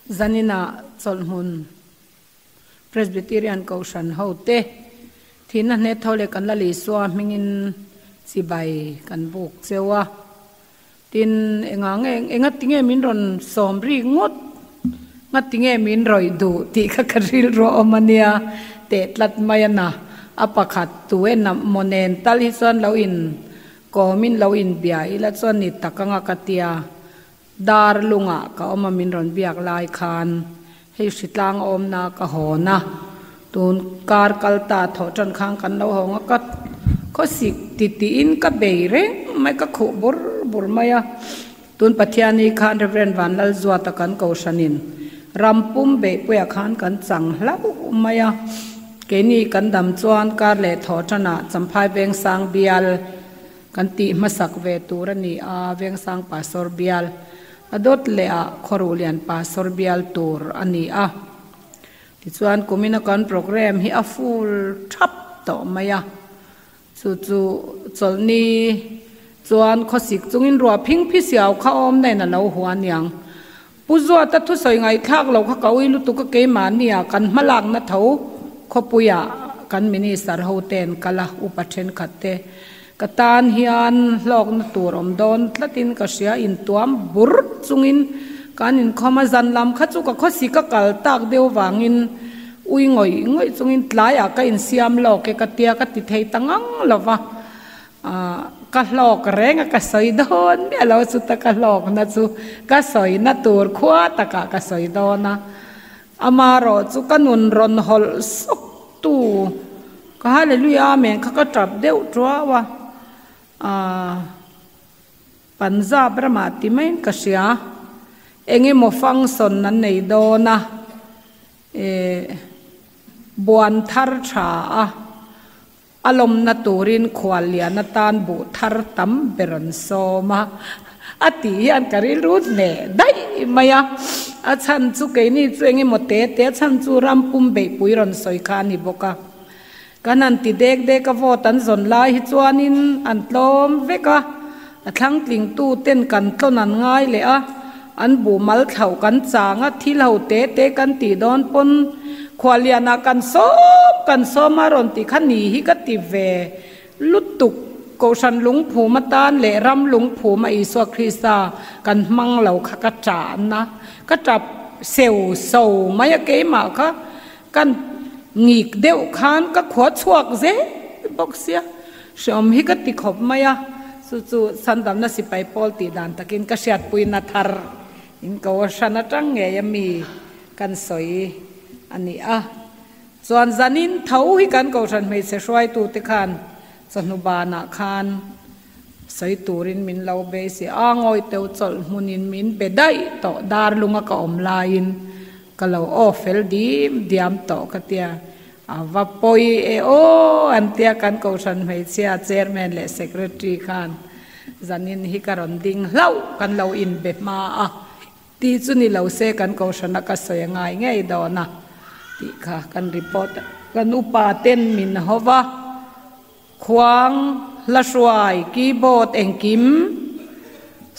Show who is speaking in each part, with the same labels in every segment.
Speaker 1: Zanina chawlhmun Presbyterian Kohhran hote thihna hne tho leh kan la Isua hmingin chibai kan buk cheu a. Tin, enga nge, enga tinge min rawn sawm rik ngawt, nga tinge min rawih duh tih kha ka rilru a awm a nia, teh tlat mai a na. A pakhat tu en a maw nen tal hi chuan lo in kawmin lo in bia ila chuan ni tak anga ka tia. Dar lungah ka awm a min rawn biak lai khan hei hritlang a awmna ka hawn a, tun kar kal ta thawh tan khan kan lo hawng a, ka khawsik ti tiin ka bei reng mai, ka khuh bur bur mai a. Tun Pathiani khan Rev. Vanlalzuata kan kohhranin ram pum beihpuiah khan kan chang hlauh mai a, keini kan dam chuan kar leh thawh tanah Champhai Vengsang bial, Kan tih hmasak ve tur a ni a, Vengsang Pastor bial a dawt leh ah Khawruhlian Pastor bial tur a ni a. Tichuan kumina kan program hi a full thap tawh mai a, chu chu chawlhni chuan khawsik chungin ruah phing phi siau kha awm nen a lo hua aniang. Pu Zuata thusawi ngaihthlak lo kha ka ui lutuk a keimahnia kan hmalakna tho khawpuiah kan Minister ho ten kal a, upa thenkhat te ka tan hian hlawkna tur awm dawn tlatin ka hria intuam bur chungin kan inkhawm a, zan lam kha chu ka khawsi ka kal tak deuh vangin ui ngawih ngawih chungin tlaiah ka insiam lawk e ka tia ka ti thei ta ngang lova. Ka hlawk reng a, ka sawi dawn miah lo chuta ka hlawkna chu ka sawina tur khua takah ka sawi dawn a, amarawh chu ka nun rawn hawlh sawk tu ka Hallelujah Amen kha ka tap deuh tuau a, Punjab ramah ti maiin ka hria, eng emaw function an nei dawn a, buan thar tha a. A lawmna turin khuallian atan buh thar tam ber an sawm a, a tih hian ka rilru hneh daih mai a. A chhan chu keini chu eng emaw te te, a chhan chu ram pum beihpui rawn sawi kha a ni bawk a. Kan han ti dek dek a, vote an zawn lai hi chuanin an tlawm vek a, a thlangtlingtu ten kan tlawn an ngai leh a, An buh mal thlauh kan chang a, thil ho te te kan tih dawn pawn khuallianah kan sawm kan sawm a rawn tih kha ni hi ka ti ve lutuk. Kohhran lungphum atan leh ram lungphum a Isua Krista kan hmang lo kha ka ṭahna ka ṭap seu so mai a keimah kha kan ngik deuh khan ka khua chhuak zel bawk sia. Hreawm hi ka ti khawp mai a, chu chu Sandamna sipai pawl tih dan takin ka hriatpuina thar in ko a hran atang ngei a mi kan sawi a ni a. Chuan zanin tho hi kan kohhran hmeichhe hruaitute khan chawhnu banah khan sawi turin min lo beisei a, ngawi teu chawlh hmunin min be daih tawh dar lunga ka awm laiin ka lo aw fel dim diam tawh ka tia. A va pawi e aw an tia kan kohhran hmeichhia chairman leh secretary khan zanin hi ka rawn ding hlauh kan lo inbe hma a tih chu ni lo se kan kohhrana ka sawi a ngai ngei dawn a tih kha kan report kan upa ten min hova khuang hla hruai keyboard engkim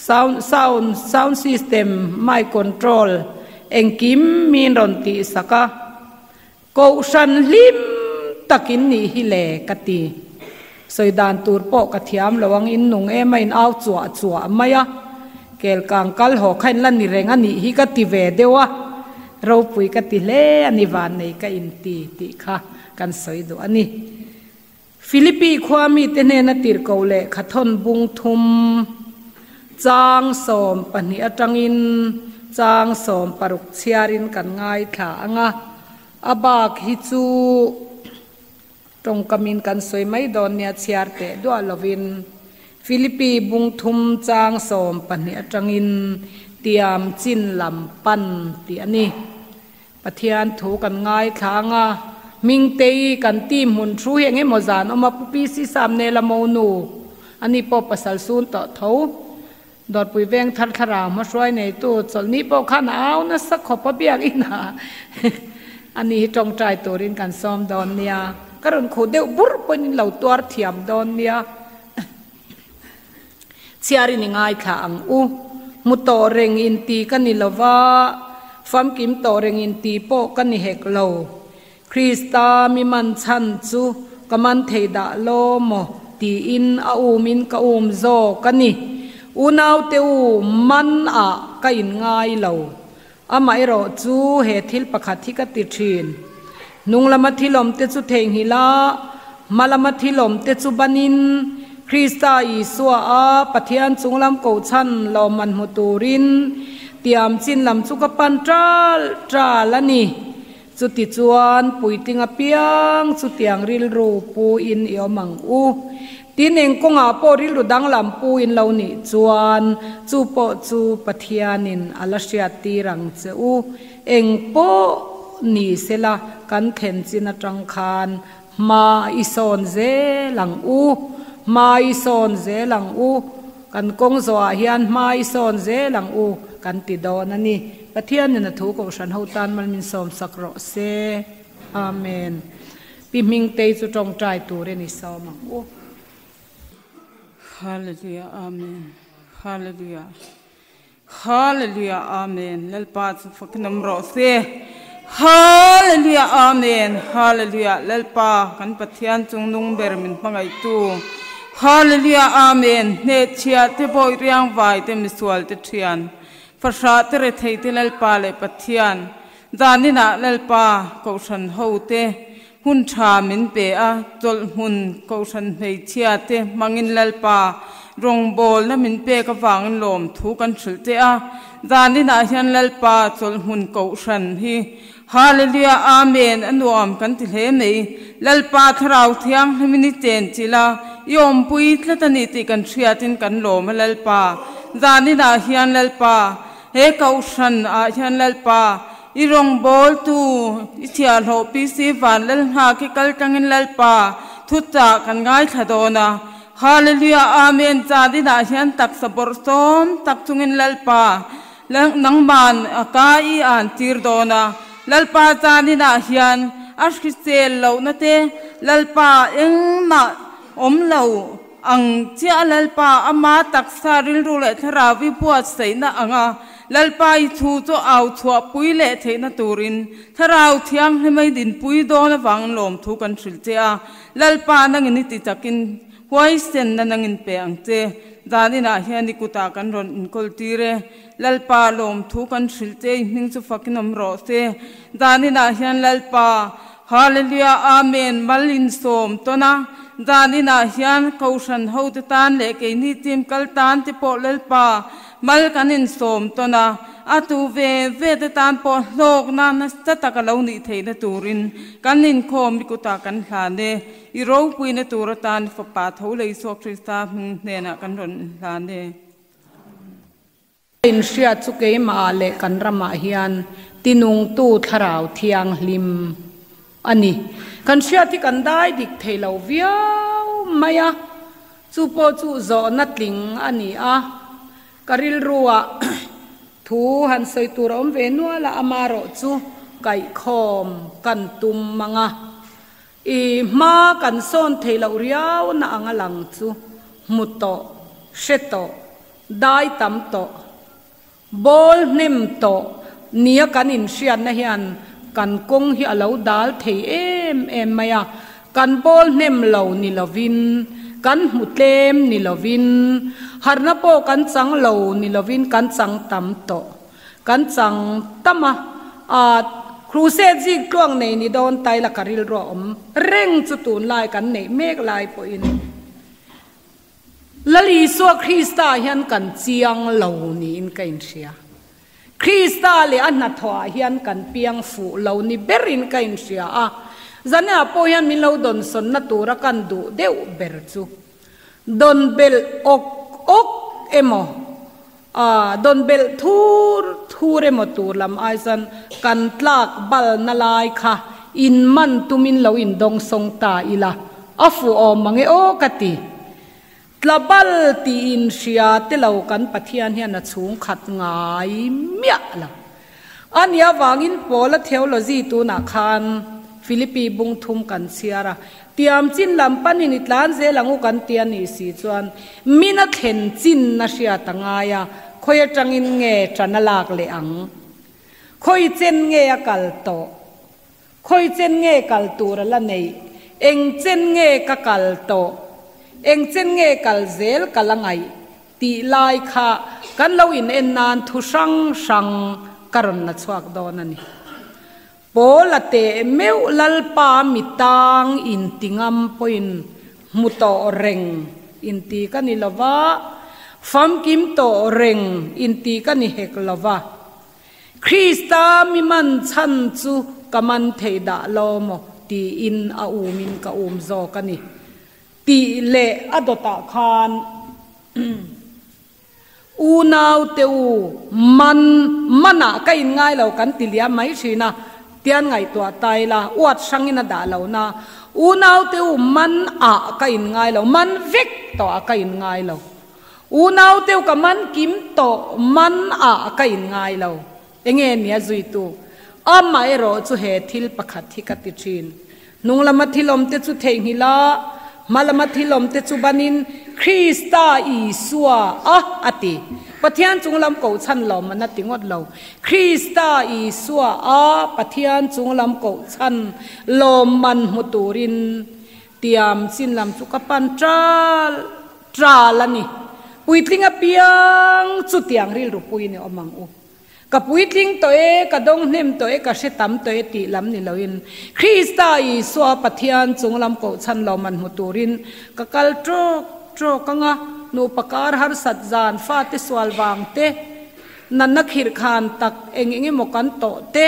Speaker 1: sound sound sound system mic control engkim min rawn tih sak a. Kohhran hlim takin nih hi le ka ti. Sawi dan tur pawh ka thiam lo ang, in nung em a in au chuah chuah mai a, kel kang kal haw kha in la ni reng a nih hi ka ti ve deuh a, ropui ka ti hle a ni vannei ka in ti tih kha kan sawi duh a ni. Philippi khua mite hnena tirhkoh lehkha thawn bung thum chang 12 atangin chang 16 chhiarin kan ngaithla ang a, a bak hi chu tawngkamin kan sawi mai dawn nia chhiar teh duah lovin Philippi bung thum chang 12 atangin tiam chin lam pan tih a ni. Pathian thu kan ngaithla ang a, Hmingtei kan team hmun thu hi eng emaw zan awm a, Pu PC Samnela Monu ani pawh pasal sun tawh tho. Dawrpui veng thar thlarau hmahruai neitu chawlhni pawh khan a au nasa khawp a biakinn a, ani hi tawngtai turin kan sawm dawn nia, ka rawn khuh deuh bur pawhin in lo tuar thiam dawn nia. Chhiarin i ngaithla ang u. Hmu tawh reng inti ka ni lova. Famkim tawh rengin tih pawh ka ni hek lo. Krista mi man chhan chu ka man thei dah law maw tiin a umin ka um zawk a ni. Unaute u, man ah ka in ngai lo. Amaherawh chu he thil pakhat hi ka ti thin. Hnung lama thilawmte chu theihnghilh a, hma lama thilawmte chu banin Krista Isua a Pathian chunglam kohchhan lawmman hmu turin tiam chin lam chu ka pan ṭal ṭal a ni. Chutichuan puitling apiang chutiang rilru puin i awm ang u. Tin, eng kawngah pawh rilru danglam puin lo nih chuan chu pawh chu Pathianin a la hriattir ang che u. Eng pawh ni sela kan thlen chin atang khan hma i sawn zel ang u, hma i sawn zel ang u, kan kawng zawhah hian hma i sawn zel ang u kan ti dawn a ni. Pathianin a thu kohhran ho tan mal min sawmsak rawh se. Amen. Pi Hmingtei chu tawngtai turin i sawm ang u.
Speaker 2: Hallelujah Amen Hallelujah Hallelujah Amen Lalpa chu fakin awm rawh se Hallelujah Amen Hallelujah Lalpa kan Pathian chung nung ber min hmangaihtu Hallelujah Amen Hnehchhiah te bawi riangvai te misual te thian fahrah te rethei te Lalpa leh Pathian Zaninah Lalpa Kohhran hote hun tha min pe a, chawlhhmun Kohhran hmeichhia te hmangin Lalpa rawngbawlna min pek avangin lawmthu kan hrilh che a. Zaninah hian Lalpa chawlhhmun Kohhran hi Hallelujah Amen a nuam kan ti hle mai. Lalpa Thlarau Thianghlimin i chenchilh a, i awmpui tlat a ni tih kan hriatin kan lawm a Lalpa. Zaninah hian Lalpa He Kohhran ah hian Lalpa, i rawngbawltu, i chhiahhlawh PC Van Lalnghak hi kal tangin Lalpa thuchah kan ngaithla dawn a. Hallelujah Amen Chan inah hian taksa bawrh sawm tak chungin Lalpa nangman a ka i an tir dawn a. Lalpa chan inah hian a hrisel lohna te Lalpa engmah awm lo Ang chiah a Lalpa, ama taksa rilru leh thlarau i buatsaihna anga Lalpa i thu chu au chhuahpui leh theihna turin Thlarau Thianghlim a i dinpui dawn avangin lawmthu kan hrilh che a. Lalpa, nangin i ti chakin huaisenna nangin pe ang che. Zan inah hian i kutah kan rawn inkawl tir e. Lalpa, lawmthu kan hrilh che, i hming chu fakin awm rawh se. Zan inah hian Lalpa, Hallelujah Amen mal in sawm tawn a, zan inah hian Kohhran hote tan leh keini team kal tan te pawh Lalpa mal kan in sawm tawn a, a tu ve ve te tan pawh hlawkna nasa tak a lo nih theihna turin kan inkhawm i kutah kan hlan e, i ropuina tur atan Fapa tho lei Isua Krista hming hnenah kan rawn inhlan e.
Speaker 1: Inhriat chu keimahah leh kan ramah hian tinungtu thlarau thianghlim a ni. Kan hriat hi kan dai dik thei lo viau mai a, chu pawh chu zawhna tling a ni a. Ka rilruah thu han sawi tur a awm ve nual a, amarawh chu kaihkhawm kan tum mang a. I hma kan sawn thei loh riauna anga lang chu hmu tawh, hre tawh. Dai tam tawh, bawl hnem tawh nia kan inhriatna hian kan kawng hi a lo dal thei em em mai a, kan bawl hnem lo ni lovin, kan hmu tlem ni lovin, harhna pawh kan chang lo ni lovin kan chang tam tawh, kan chang tam a, aa Crusade zik tluang nei ni dawn taila ka rilru a awm reng chu tunlai kan neih mek lai pawhin. Lal Isua Krista hian kan chiang lo niin ka inhria. Krista leh a hnathawhah hian kan piang fuh lo ni berin ka inhria a. Zanah pawh hian min lo dawnsawnna tura kan duh deuh ber chu dawn belh awk awk emaw, dawn belh thur thur emaw tur lam ai chuan kan tlak balna lai kha inman tumin lo indawngsawng ta ila a fuh awm mang e aw ka ti. Tla bal tiin hria te lo kan Pathian hian a chhung khat ngai miah lo. A nih avangin Paula theology tunah khan Philippi bung thum kan chhiar a, tiam chin lam panin i tlan zel ang u kan ti a nih si chuan min a thlen chin na hriat a ngai a, khawi atangin nge ṭan a lak leh ang? Khawi chen nge a kal tawh? Khawi chen nge kal tur a la neih? Eng chen nge ka kal tawh? Eng chen nge kal zel ka la ngaih? Tih lai kha kan lo in en nan thu hrang hrang ka rawn la chhuak dawn a ni. Paul a teh meuh Lalpa mi tang inti ngam pawhin hmu tawh reng inti ka ni lo va, famkim tawh reng inti ka ni hek lo va. Krista mi man chhan chu ka man thei dah lo maw tiin a umin ka um zawk a ni tih leh a dawtah khan Unau te u, man manah ka in ngai lo kan ti liam mai thin a, tian ngaihtuah ta ila, uat hrangin a dah lo na. Unau te u, man ah ka in ngai lo, man vek tawh ah ka in ngai lo. Unau te u ka man kim tawh, man ah ka in ngai lo. Enge nia zuitu? Amaherawh chu he thil pakhat hi ka ti thin. Hnung lama thil awmte chu theihnghilh a, hma lama thil awmte chu banin Krista Isua a a ti. Pathian chung lam koh chhan lo man a ti ngawt lo. Krista Isua a Pathian chung lam koh chhan lawmman hmu turin tiam chin lam chu ka pan ṭal ṭal a ni. Puitling apiang chu tiang rilru pui ni awm ang u. Ka puitling tawh e, ka dawng hnem tawh e, ka hre tam tawh e tih lam ni loin Krista Isua Pathian chung lam kohchhan lo man hmu turin ka kal tawk tawk ang a, nupa kar harsat zan, fate sual vang te, natna khirh khan tak eng eng emaw kan tawh te,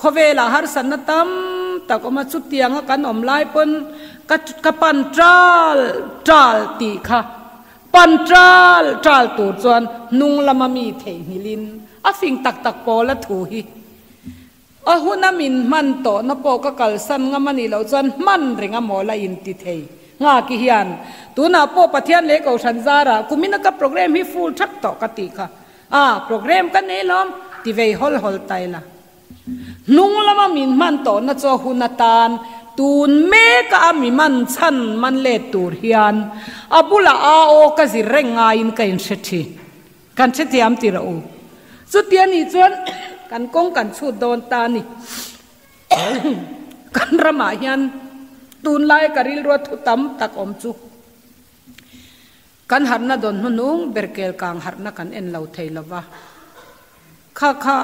Speaker 1: khawvelah harsatna tam tak awm a, chutianga kan awm lai pawn ka ka pan tal tal tih kha Pan ṭal ṭal tur chuan hnung lama mi theihnghilhin a fing tak tak pawl a thu hi. A huna min hman tawhna pawh ka kalsan ngam a nih loh chuan hman reng a maw la inti thei. Nghaki hian tunah pawh Pathian leh Kohhran zarah kumina ka program hi full ṭhak tawh ka tih kha. A, program ka nei lawm, ti vei hawl hawl ta ila. Hnung lama min hman tawhna chu a hun atan tun meka a mi man chhan man let tur hian a bulah a aw ka zir reng ngaiin ka inhre thin. Kan hrethiam ti rawh u. Chuti a nih chuan kan kawng kan chhut dawn ta a ni. Kan ramah hian tunlai ka rilrua thu tam tak awm chu. Kan harhna dawn hnuhnung ber kel kang harhna kan en lo thei lo va. Kha kha,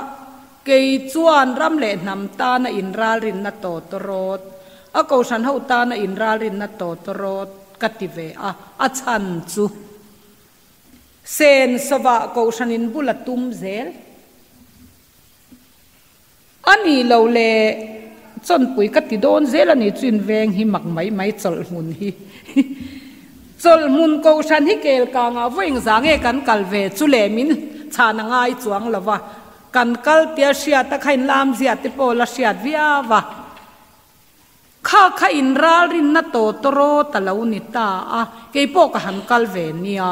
Speaker 1: kei chuan ram leh hnam tana inralrinna tawtawrawt, a kohhran ho tana inralrinna tawtawrawt ka ti ve a, a chhan chu sen sawvah kohhran in bul a tum zel. A ni lo le, chawnpui ka ti dawn zel a ni chu in veng hi mak mai mai chawlhhmun hi. Chawlhhmun kohhran hi kel kangah vawi engzah nge kan kal ve chu le min chhan a ngai chuang lo va, kan kal tia hriat a kha in lam ziah te pawh la hriat viau a. Kha kha in ralrinna tawtawrawt a lo ni ta a, kei pawh ka han kal ve nia.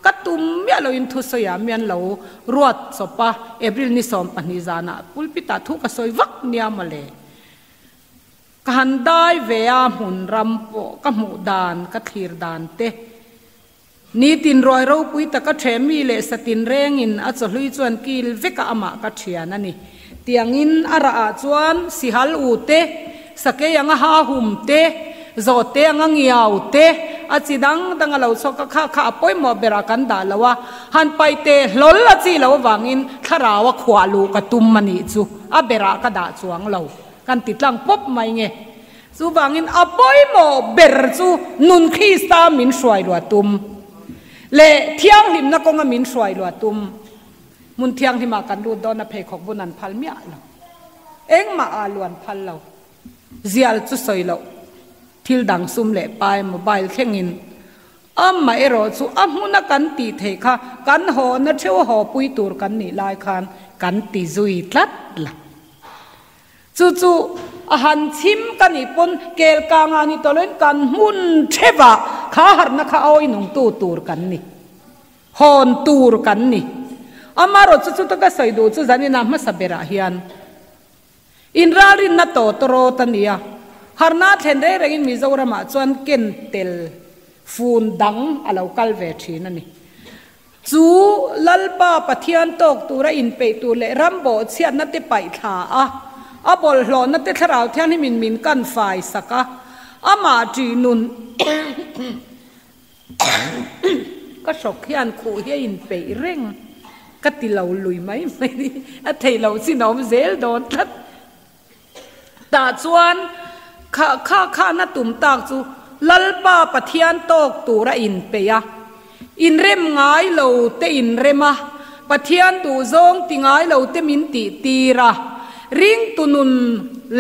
Speaker 1: Ka tum miah loin thusawiah mian lo ruat chawp a, April ni 12 zanah pulpit-ah thu ka sawi vak nia mawle. Ka han dai ve a, hmun ram pawh ka hmuh dan, ka thlir dan te. Nitin ruai ropui taka ṭhehmi leh satin rengin a chawhlui chuan kil vekah amah ka ṭhian a ni. Tiangin a rah ah chuan sihal u te, sakei anga ha hum te, zawhte anga ngiau te, a chi dang dang a lo chhuak a, kha kha a pawimawh berah kan dah lo a, han paih te hlawl a chi lo avangin thlarau a khuah luh ka tum a nih chu a berah ka dah chuang lo kan ti tlang pawp mai nge. Chuvangin a pawimawh ber chu nun Krista min hruai lua tum leh thianghlimna kawnga min hruai lua tum. Hmun thianghlimah kan lut dawn a pheikhawk bun an phal miah lo. Engmah aa luan phal lo. Zial chu sawi loh thil dang sum leh pai mobile thlengin amah erawh chu a hmuna kan tih theih kha kan hawhna theuh haw pui tur kan nih lai khan kan ti zui tlat la. Chu chu a han chhim ka nih pawn kel kangah ni tawh loin kan hmun thevah kha harhna kha a awi nungtu tur kan ni, hawn tur kan ni. Amarawh chu chuta ka sawi duh chu zaninah hmasa berah hian inralrinna tawtawrawt a nia, harhna a thlen reng rengin Mizoramah chuan ken tel fun dang a lo kal ve thin a ni. Chu Lalpa Pathian tawk tura inpeih tur leh ram bawhchhiatna te paih thla a, a bawlhhlawhna te Thlarau Thianghlimin min kan fai sak a, amah ṭih nun ka hrawk hian khuh hi a inpeih reng ka ti lo lui mai mai ni, a theih loh chin a awm zel dawn tlat. Tah chuan kha kha khana tum tak chu Lalpa Pathian tawk tur a inpeih a, inrem ngai lo te inrem a, Pathian duhzawng ti ngai lo te min tih tir a, ringtu nun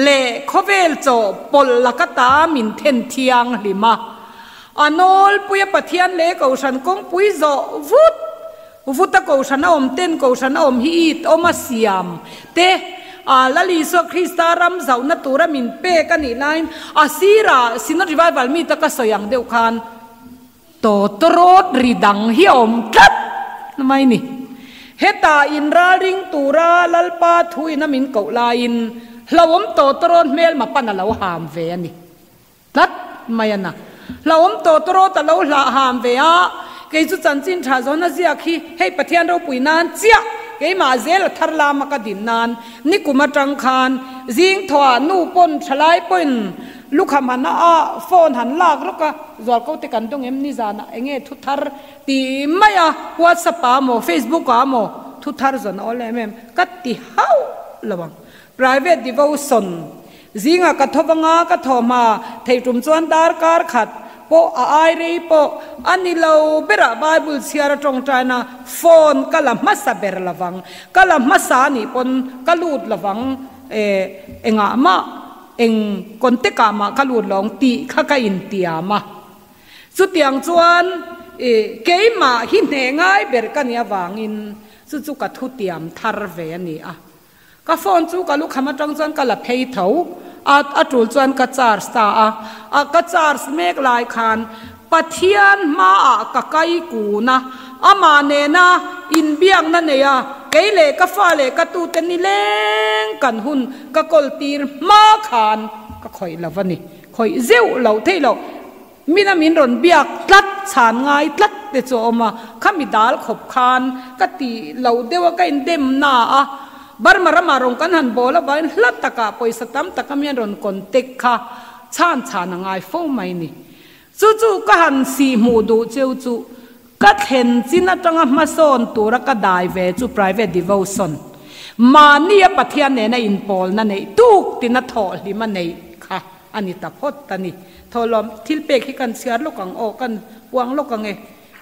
Speaker 1: leh khawvel chaw pawlh laka ta min then thianghlim a, a nawlpuia Pathian leh Kohhran kawngpui zawh vut Vuta Kohhran a awm ten Kohhran a awm hi it awm a siam te a Lal Isua Krista ram zauhna tura min pek a nih laiin a sirah Synod Revival mi taka sawi ang deuh khan tawtawrawt ri dang hi a awm tlat mai ni. Hetah inralring tura Lalpa thuin a min koh laiin hlauhawm tawtawrawt hmelma pan a lo ham ve a ni. Tlat mai a na. Hlauhawm tawh tawrawt a lo hlah ham ve a, kei chu chanchin tha zawn a ziak hi hei Pathian ropui nan chiah keimah zel a thar lama ka din nan nikum atang khan zing thawhah nu pawn thalai pawhin lukham han a a phone han lak rawk a, zualko te kan dawng em nizanah enge thu thar ti mai a WhatsApp ah maw Facebook ah maw thu thar zawn a awl em em ka ti hauh lo ang private devotion Zingah ka tho vanga ka thaw hma thei tum chuan darkar khat pawh a ai rei pawh a ni lo berah Bible chhiar a tawngtaina phone ka la hmasa ber lovang, ka la hmasa a nih pawn ka lut lovang e engah mah eng contact ah mah ka lut lo ang tih kha ka intiam a. Chutiang chuan e keimah hi hneh ngai ber ka nih avangin chu chu ka thutiam thar ve a ni a. Ka phone chu ka lukham atang chuan ka la phei tho a, a tul chuan ka charge ta a, a ka charge mek lai khan Pathian hmaah ka kai kun a, amah nena inbiakna nei a, kei leh ka fa leh ka tute nileng kan hun ka kawl tir hma khan ka khawih lo a ni, khawih zeuh loh theih loh. Mina min rawn biak tlat, chhan ngai tlat te chu a awm a, khami dal khawp khan ka ti lo deuh a, ka indem na a, Burma ramah rawn kan han bawl avangin hla takah pawisa tam taka mi an rawn contact kha chhan chhan a ngai fo mai ni. Chu chu ka han sih hmuh duh cheu chu ka thlen chin atanga hmasawn tura ka dai ve chu private devotion mahnia Pathian nena inpawlna neih tuk tina thawhhlim a neih kha A ni ta phawt a ni. Thawhlawm thil pek hi kan chhiar lawk ang aw, kan puang lawk ang e.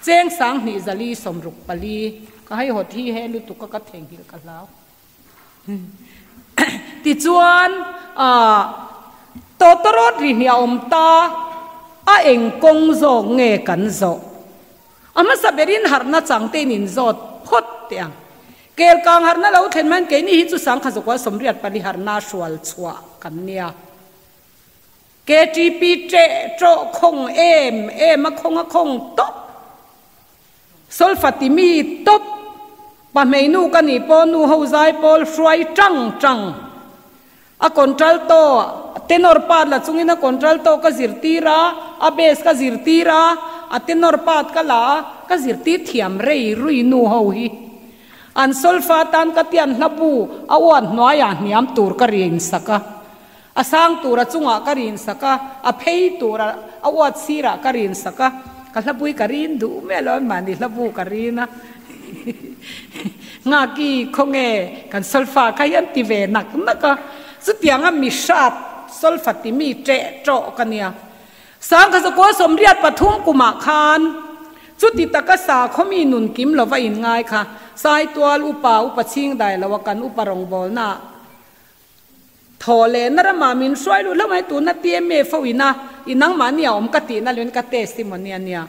Speaker 1: Cheng 20 464 ka haihawt hi he lutuk a ka theihnghilh ka hlau. Tichuan ah tawtawrawt ri hnih a awm ta, a eng kawng zawk nge kan zawh? A hmasa berin harhna chang te in inzawt phawt teh ang. Kel kang harhna lo thlen hmain keini hi chu 1984 harhna hrual chhuah kan nia. KTP ṭeh ṭawh khawng em em a khawng a khawng tawp. Solfa timi tawp. Pahmeinu ka nih pawh nu ho zai pawl hruai ṭang ṭang. A contralto, tenor part la chungin a contralto ka zirtir a, a bass ka zirtir a, a tenor part ka la a, ka zirtir thiam rei rui nu ho hi. An solfa tan ka tian hla bu a uan hnuaiah hniam tur ka rinsak a, a sang tur a chungah ka rinsak a, a phei tur a uat sirah ka rinsak a, ka hla bui ka rin duh mai lo, mahni hla bu ka rin a. Nghaki khawnge kan solfa kha hian ti ve nak nak a, chutianga mi hrat solfa ti mi ṭeh ṭawh ka nia. 1983 kumah khan chuti taka sakhaw mi nun kim lova inngai kha Saitual upa upa chhing dai loa kan upa rawngbawlnaah Thaw leh na ramah min hruai luh hlauh mai tuna TMA fo ina i nangmahni a awm ka tihna luin ka testimony a nia.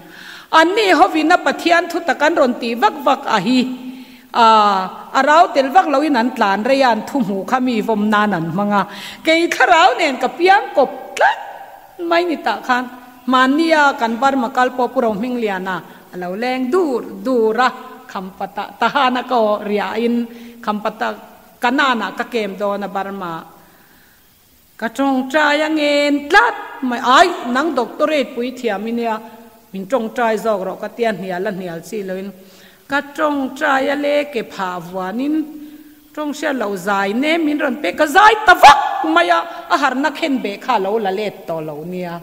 Speaker 1: Anni hovina Pathian thu tak an rawn tih vak vak a hi a a rau tel vak loin an tlan rei a an thu hmuh kha mi vawm nan an hmang a. Kei thlarau nen ka piang kawp tlat mai ni tah khan hmannia kan Burma kal pawh Pu Rohmingliana a lo leng dur dur a Khampata Tahana ka aw riahin Khampata Kanaan ah ka kem dawn a Burma ka tawngtai a ngen tlat mai ai nang doctorate pui thiam i nia min tawngtai zawk rawh ka tia hnial a hnial chi loin Ka tawngtai a le ke phah vuanin tawng hriat loh zai nem min rawn pek ka zai ta vak mai a, a harna khen beh kha a lo la let tawh lo nia.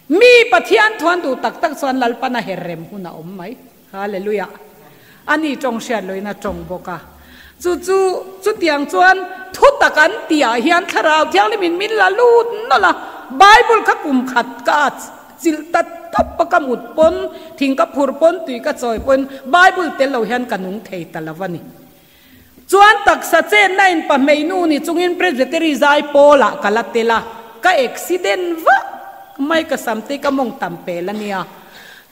Speaker 1: Mi Pathian thuan duh tak tak chuan Lalpan a her rem hun a awm mai. Hallelujah! Ani tawng hriat loin a tawng bawk a. Chu chu chutiang chuan thu tak an tihah hian Thlarau Thianghlimin min la lut nawlh a, Bible kha kum khat ka a chilh ta tawp a, ka mut pawn, thing ka phur pawn, tui ka chawi pawn Bible tel lo hian ka nung thei ta lo a ni. Chuan taksa chenna in pahmeinu ni chungin Presbytery zai pawlah ka la tel a, ka accident vak mai ka samte ka mawng tam pel a nia.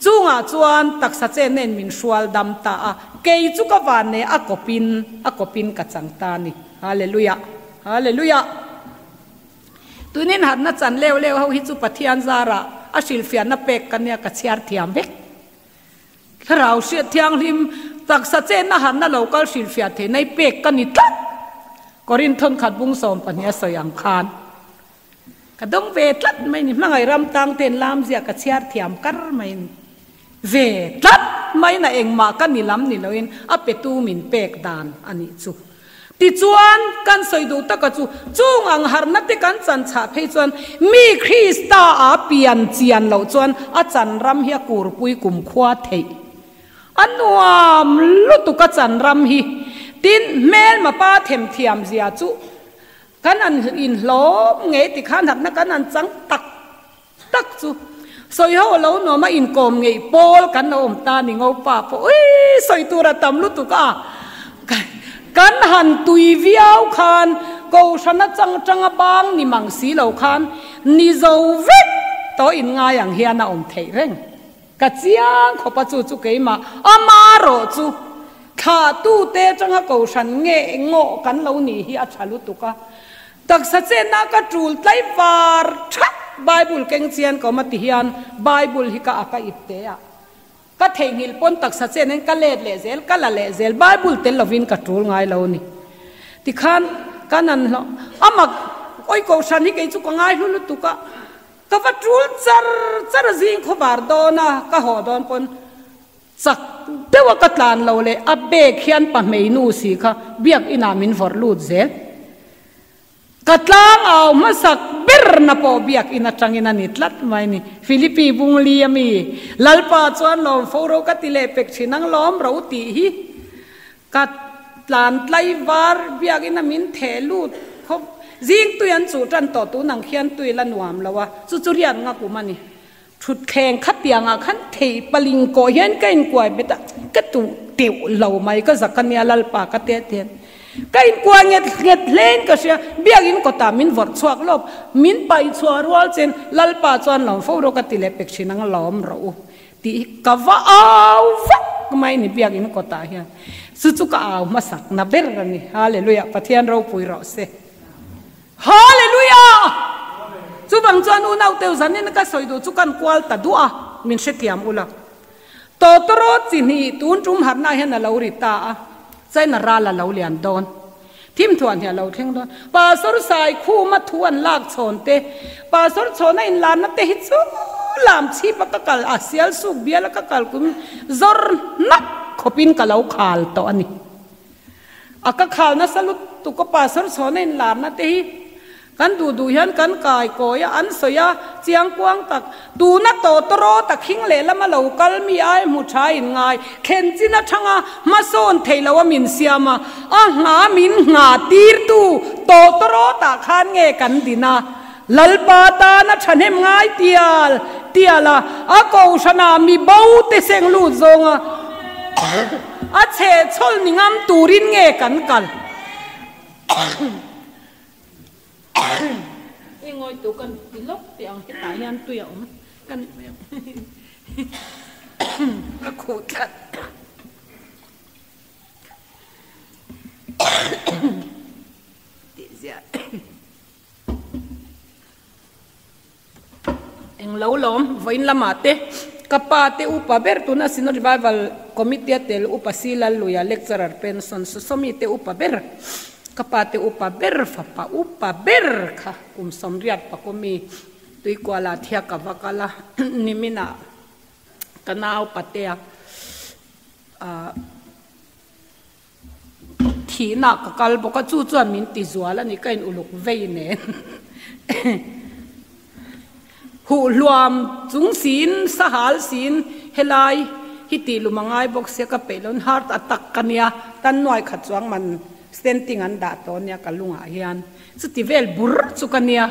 Speaker 1: Chungah chuan taksa chenna in min hrual dam ta a, kei chu ka van nei a kawpin a kawpin ka chang ta a ni. Hallelujah! Hallelujah! Tunin harhna chan leu leu ho hi chu Pathian zarah a hrilhfiahna pek ka nia ka chhiar thiam vek. Thlarau hriat thianghlim taksa chenna harhna lo kal hrilhfiah theih nai pek ka ni tlat. Korinth thawnkhat bung 12 a sawi ang khan ka dawng ve tlat mai ni. Hmangaih ram tang ten lam zia ka chhiar thiam kar mai ni. Ve tlat mai na engmah ka ni lam ni loin a petu min pek dan a nih chu. Tichuan, kan sawi duh taka chu, chung ang harhna te kan chan chhah phei chuan mi Krista a pian chian loh chuan a chan ram hi a kurpui kumkhua theih. A nuam lutuk a chan ram hi. Tin, hmelma pa themthiam zia chu kan an inhlawm ngei tikhan harhna kan an chang tak tak chu sawi ho lo nuam a inkawm ngeih pawl kan lo awm ta ni ngopa pawh ui sawi tur a tam lutuk a kan han tui viau khan kohhrana chang tanga bang ni mang si lo khan ni zo vek tawh in ngai ang hian a awm theih reng ka chiang khawp a chu chu keimah ama rawh chu thlah tu te tanga kohhran nge ngawh kan lo nih hi a tha lutuk a. Taksa chenna ka tul tlai var that Bible keng chian ka awm a ti hian Bible hi ka a ka ip te a, ka theihnghilh pawn taksa chen in ka let leh zel, ka la leh zel, Bible tel lovin ka tul ngai lo ni. Tikhan ka nan hlawh a mak awi kohhran hi kei chu ka ngai hlu lutuk a, ka va tul char char a zing khawvar dawn a, ka haw dawn pawn Chak deuh a ka tlan lo leh a bag hian pa hmeinu si kha biak inah min vawrh lut zel. Ka tlang au hmasak ber na pawh biak in atangin a ni tlat mai ni. Philippi bungli a mi Lalpa chuan lawm fo ro ka ti leh pek thin ang lawm ro tih hi ka tlan tlai var biak in a min theh lut khawp. Zing tui an chuh tan tawh tun ang khian tui la nuam lo a, chu chu riat nga kum a ni. Thutthleng khatiangah khan thei paling kawh hian ka inkuai bet a, ka tuh teuh lo mai, ka zak a nia Lalpa ka ti a tian. Ka inkuai nget nget hlein ka hria, biakin kawtah min vawrh chhuak lawk, min paih chhuah rual chen Lalpa chuan lawm fo rawh ka ti leh pek thin ang lawm rawh u tih hi ka va au vak mai ni biakin kawtah hian. Chu chu ka au hmasak na ber a ni. Hallelujah, Pathian ropui rawh se. Hallelujah! Chuvang chuan unau teu zanin ka sawi duh chu kan kual ta duh a, min hrethiam ula. Tawtawrawt chi hnih tun tum harhna hian a lo ri ta a, China ral a lo lian dawn. Thim thuah hnih a lo thleng dawn. Pastor Saikhuma thu an lak chhawn te, Pastor chhawna inlarna te hi chu lam chhip a ka kal a, sial suk bial a ka kal kum zawr hnak khawpin ka lo khal tawh a ni. A ka khal nasa lutuk a pastor chhawna inlarna te hi kan duh duh hian kan kai kawi a, an sawi a, chiang kuang tak. Tuna tawtawraw tak hing lehlam a lo kal mi ai hmu tha in ngai, thlen chin athanga hmasawn theih loh a min siam a, a ngha min ngha tirtu tawtawraw tah khan nge kan din a, Lalpa tana thahnem ngai tial tial a, a kohhranah mi bo te seng lut zawnga a chhehchhawl ni ngam turin nge kan kal? I ngawi tu kan ti lawk tih ang hetah hian tui a awm kan ka khuh tlat. Tihziah. Eng lo lawm, vawiin lamah te ka pa te upa ber tuna Synod Revival Committee a tel upa Si Lalluia lecturer pension Susomi te upa ber ka pa te upa ber fapa upa ber kha kum 80 pakomi Tuikuala thiak a va kal a niminah ka nau patea ah. Thihna ka kal bawk a, chu chuan min ti zual a ni, ka in uluk vei nen. Huh hluam chung siin, sahal siin helai hi tih lum a ngai bawk sia ka peih lo, heart attack ka nia, tan nuai khat chuang man stenting an dah tawh nia ka lungah hian chuti vel bur chu ka nia,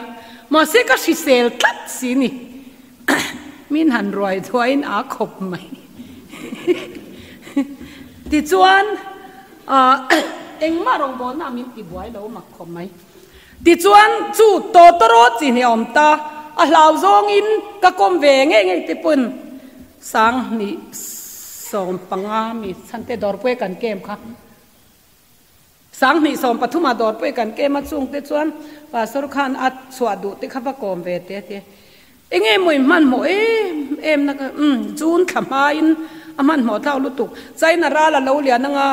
Speaker 1: mahse ka hrisel tlat si ni. Min han ruai thuaiin aa khawp mai. Tichuan engmah rawngbawlna min ti buai lo mak khawp mai. Tichuan chu tawtawrawt chi hne awm ta, a hlau zawngin ka kawm ve ngei ngei te pawn 2015 mi chhante dawrpui kan kem kha. 2013 ah dawrpui kan kem a chungte chuan Pastor khan a chhuah duh te kha va kawm ve te a ti. Enge maw i hmanhmawh em em na ka umm June thla hmain a hmanhmawh thlak lutuk. China ral a lo lian anga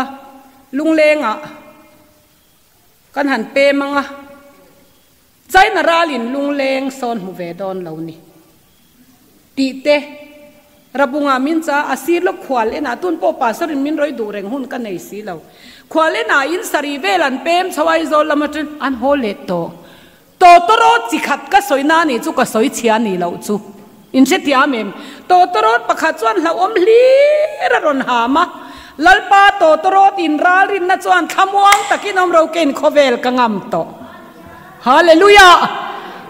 Speaker 1: lunglengah kan han pem anga China ralin lungleng sawn hmu ve dawn lo ni. Tih te, Rabunga min cha a sir lawk khual enah tun pawh pastor in min rawi duh reng hun ka nei si lo. Khual enah in sarih vel an pem chho Aizawl lam atang an haw leh tawh. Tawtawrawt chi khat ka sawi na nih chu ka sawi chhia nih loh chu. In hrethiam em? Tawtawrawt pakhat chuan hlauhawm hlir a rawn ham a. Lalpa tawtawrawt in ralrinna chuan thlamuang takin awm rokein khawvel ka ngam tawh. Hallelujah!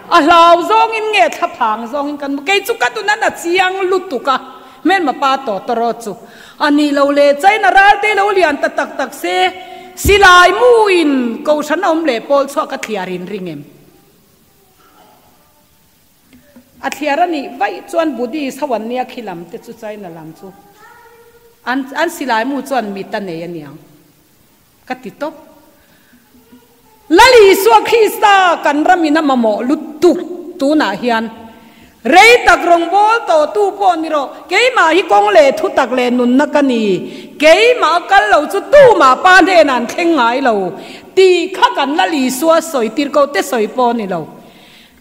Speaker 1: A hlau zawngin nge thlaphang zawngin kan hmu? Kei chu ka dun a na chiang lutuk a, hmelma pa tawtawraw chu a ni lo le. China ralte lo lian ta tak tak se, silai muin kohhran a awm leh pawl chhuak a thliar in ring em? A thliar a nih vaih chuan Buddhist ho an nia khi lam te chu China lam chu an an silai mu chuan mit a nei aniang. Ka ti tawp. Lal Isua Krista kan ramin a mamawh lutuk tunah hian rei tak rawngbâwl tawhtu pawh ni rawh, keimah hi kawng leh thutak leh nunna ka ni, keimah a kal lo chu tumah Pa hnenah an thleng ngai lo tih kha kan Lal Isua sawi tir ko te sawi pawh ni lo.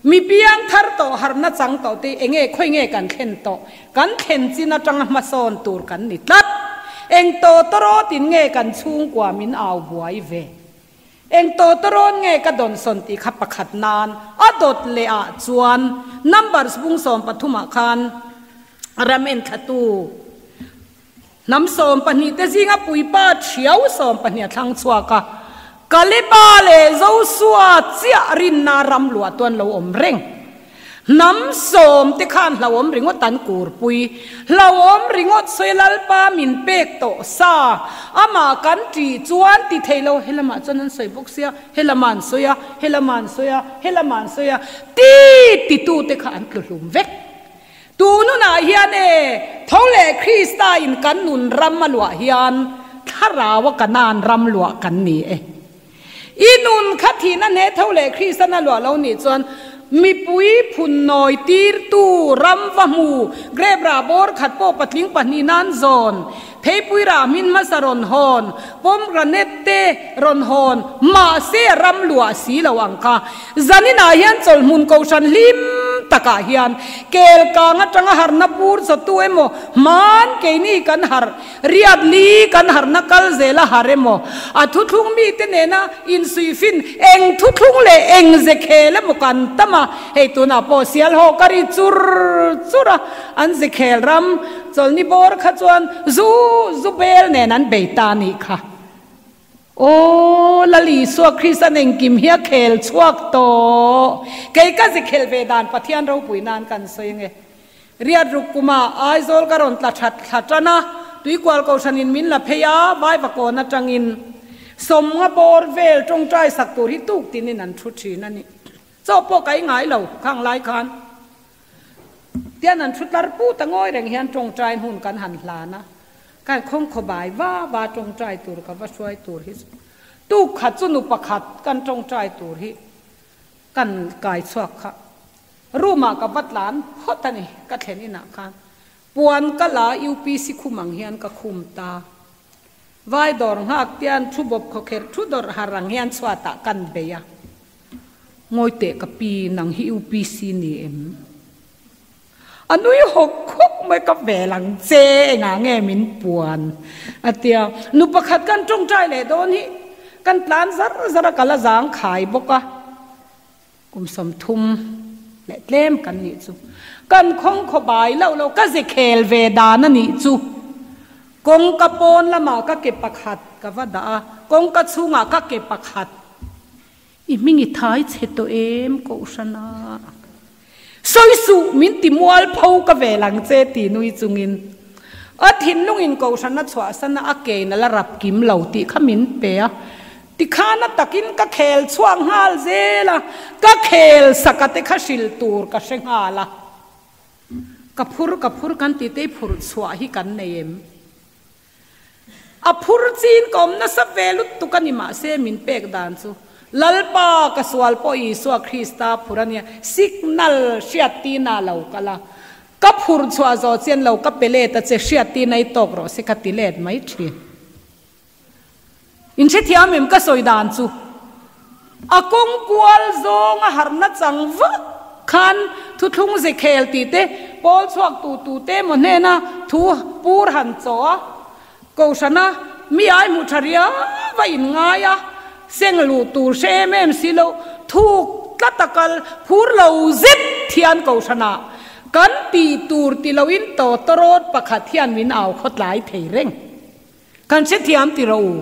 Speaker 1: Mi piang thar tawh harhna chang tawh te enge khawi nge kan thlen tawh? Kan thlen chin atanga hmasawn tur kan ni tlat. Eng tawtawrawtin nge kan chhungkua min au buai ve? Eng tawtawrawn nge ka dawnsawn tih kha pakhat nan a dawt leh ah chuan numbers bung 13 ah khan ram enthlatu Hnam 12 te zinga puipa thiau 12 a thlang chhuak a, Kaleba leh Josua chiah rinna ram luah tuan lo awm reng. Hnam sawm te khan hlauhawm ringawt an kurpui. Hlauhawm ringawt sawi Lalpa min pek tawh sa, amah kan ṭih chuan ti thei lo, helamah chuan an sawi bawk sia, helamah an sawi a, helamah an sawi a, helamah an sawi a, ti titute kha an tlu hlum vek. Tu nunah hian e, tho leh Krista in kan nun ram a luah hian thlarau a Kanaan ram luah kan ni e. I nun kha thihna hne tho leh Kristan a luah lo nih chuan mipui phun nawi tirtu ram va hmu grep rah bawr khat pawh patling pahnih nan zawn theipui rah hmin hmasa rawn hawn pomegranate te rawn hawn mahse ram luah si lo ang kha Zaninah hian chawlhmun kohhran hlim takah hian kel kang atanga harhna bur chawtu emaw, hman keini kan harh, riat li kan harhna kal zel a harh emaw, a thuthlung mite nena insuihfin eng thuthlung leh eng ze khel emaw kan tam a, hei tunah pawh sialhaw ka ri chur chur a, an ze khel ram chawlhni bawr kha chuan zu zu bel nen an bei ta a nih kha. Aw, Lal Isua Krista'n engkim hi a khel chhuak tawh. Kei ka zi khelh ve dan Pathian ropui nan kan sawi ange. Riat ruk kuma Aizawl ka rawn tla that thla tan a, Tuikual Kohhranin min la phei a, Vaivakawn atangin sawmnga bawr vel tawngtai sak tur hi tuk tinin an thu thin a ni. Chaw pawh ka i ngai lo khang lai khan. Tian an thu tlar put a ngawi reng hian tawngtai hun kan han hlan a. Kai khawng khaw bai va va tawngtai tur ka va hruai tur hi chu tuk khat chu nu pakhat kan tawngtai tur hi kan kai chhuak kha room ah ka va tlan phawt a ni ka thlen inah khan puan ka la UPC khum ang hian ka khum ta vai dawr nghak tian thu bawp khawkherh thu dawrh har ang hian chhuatah kan bei a ngawi teh ka pi nang hi UPC ni em? A nui hawk hawk mai, ka vel ang che, engah nge min puan? a ti a. Nu pakhat kan tawngtai leh dawn hi. Kan tlan zar zar a, ka la zang khai bawk a. Kum 30 leh tlem kan nih chu. Kan khawng khaw bai loh loh ka ze khel ve dan a nih chu. Kawngka pawn lamah ka ke pakhat ka va dah a, kawngka chhungah ka ke pakhat. I hming i thai chhe tawh em Kohhrana? Sawi suh, min ti mual pho ka vel ang che ti nui chungin a thinlungin Kohhrana chhuahsana a kein a la rap kim lo tih kha min pe a. Tikhan a takin ka khel chhuak nghal zel a, ka khel saka te kha hrilh tur ka hre nghal a. Ka phur ka phur kan tih te i phurh chhuah hi kan nei em? A phur chin ka awm nasa ve lutuk a ni mahse min pek dan chu Lalpa ka sual pawh Isua Krista phur a nia, signal hriattina a lo kal a, ka phurh chhuah zawh chian lo ka pe let a che hriattina i tawk rawh se ka ti let mai thin. In hrethiam em ka sawi dan chu? A kawng kual zawng a harhna chang vak khan thuthlung ze khel tih te, pawl chhuak tu tu te emaw hnena thu pur han chaw a, Kohhrana mi ai hmuh tha riau a in ngai a, seng luh tur hre em em si lo, thuk tlat a kal phur lo zet thian Kohhrana kan tih tur ti loin tawtawrawt pakhat hian min au khawtlai thei reng. Kan hrethiam ti rawh u.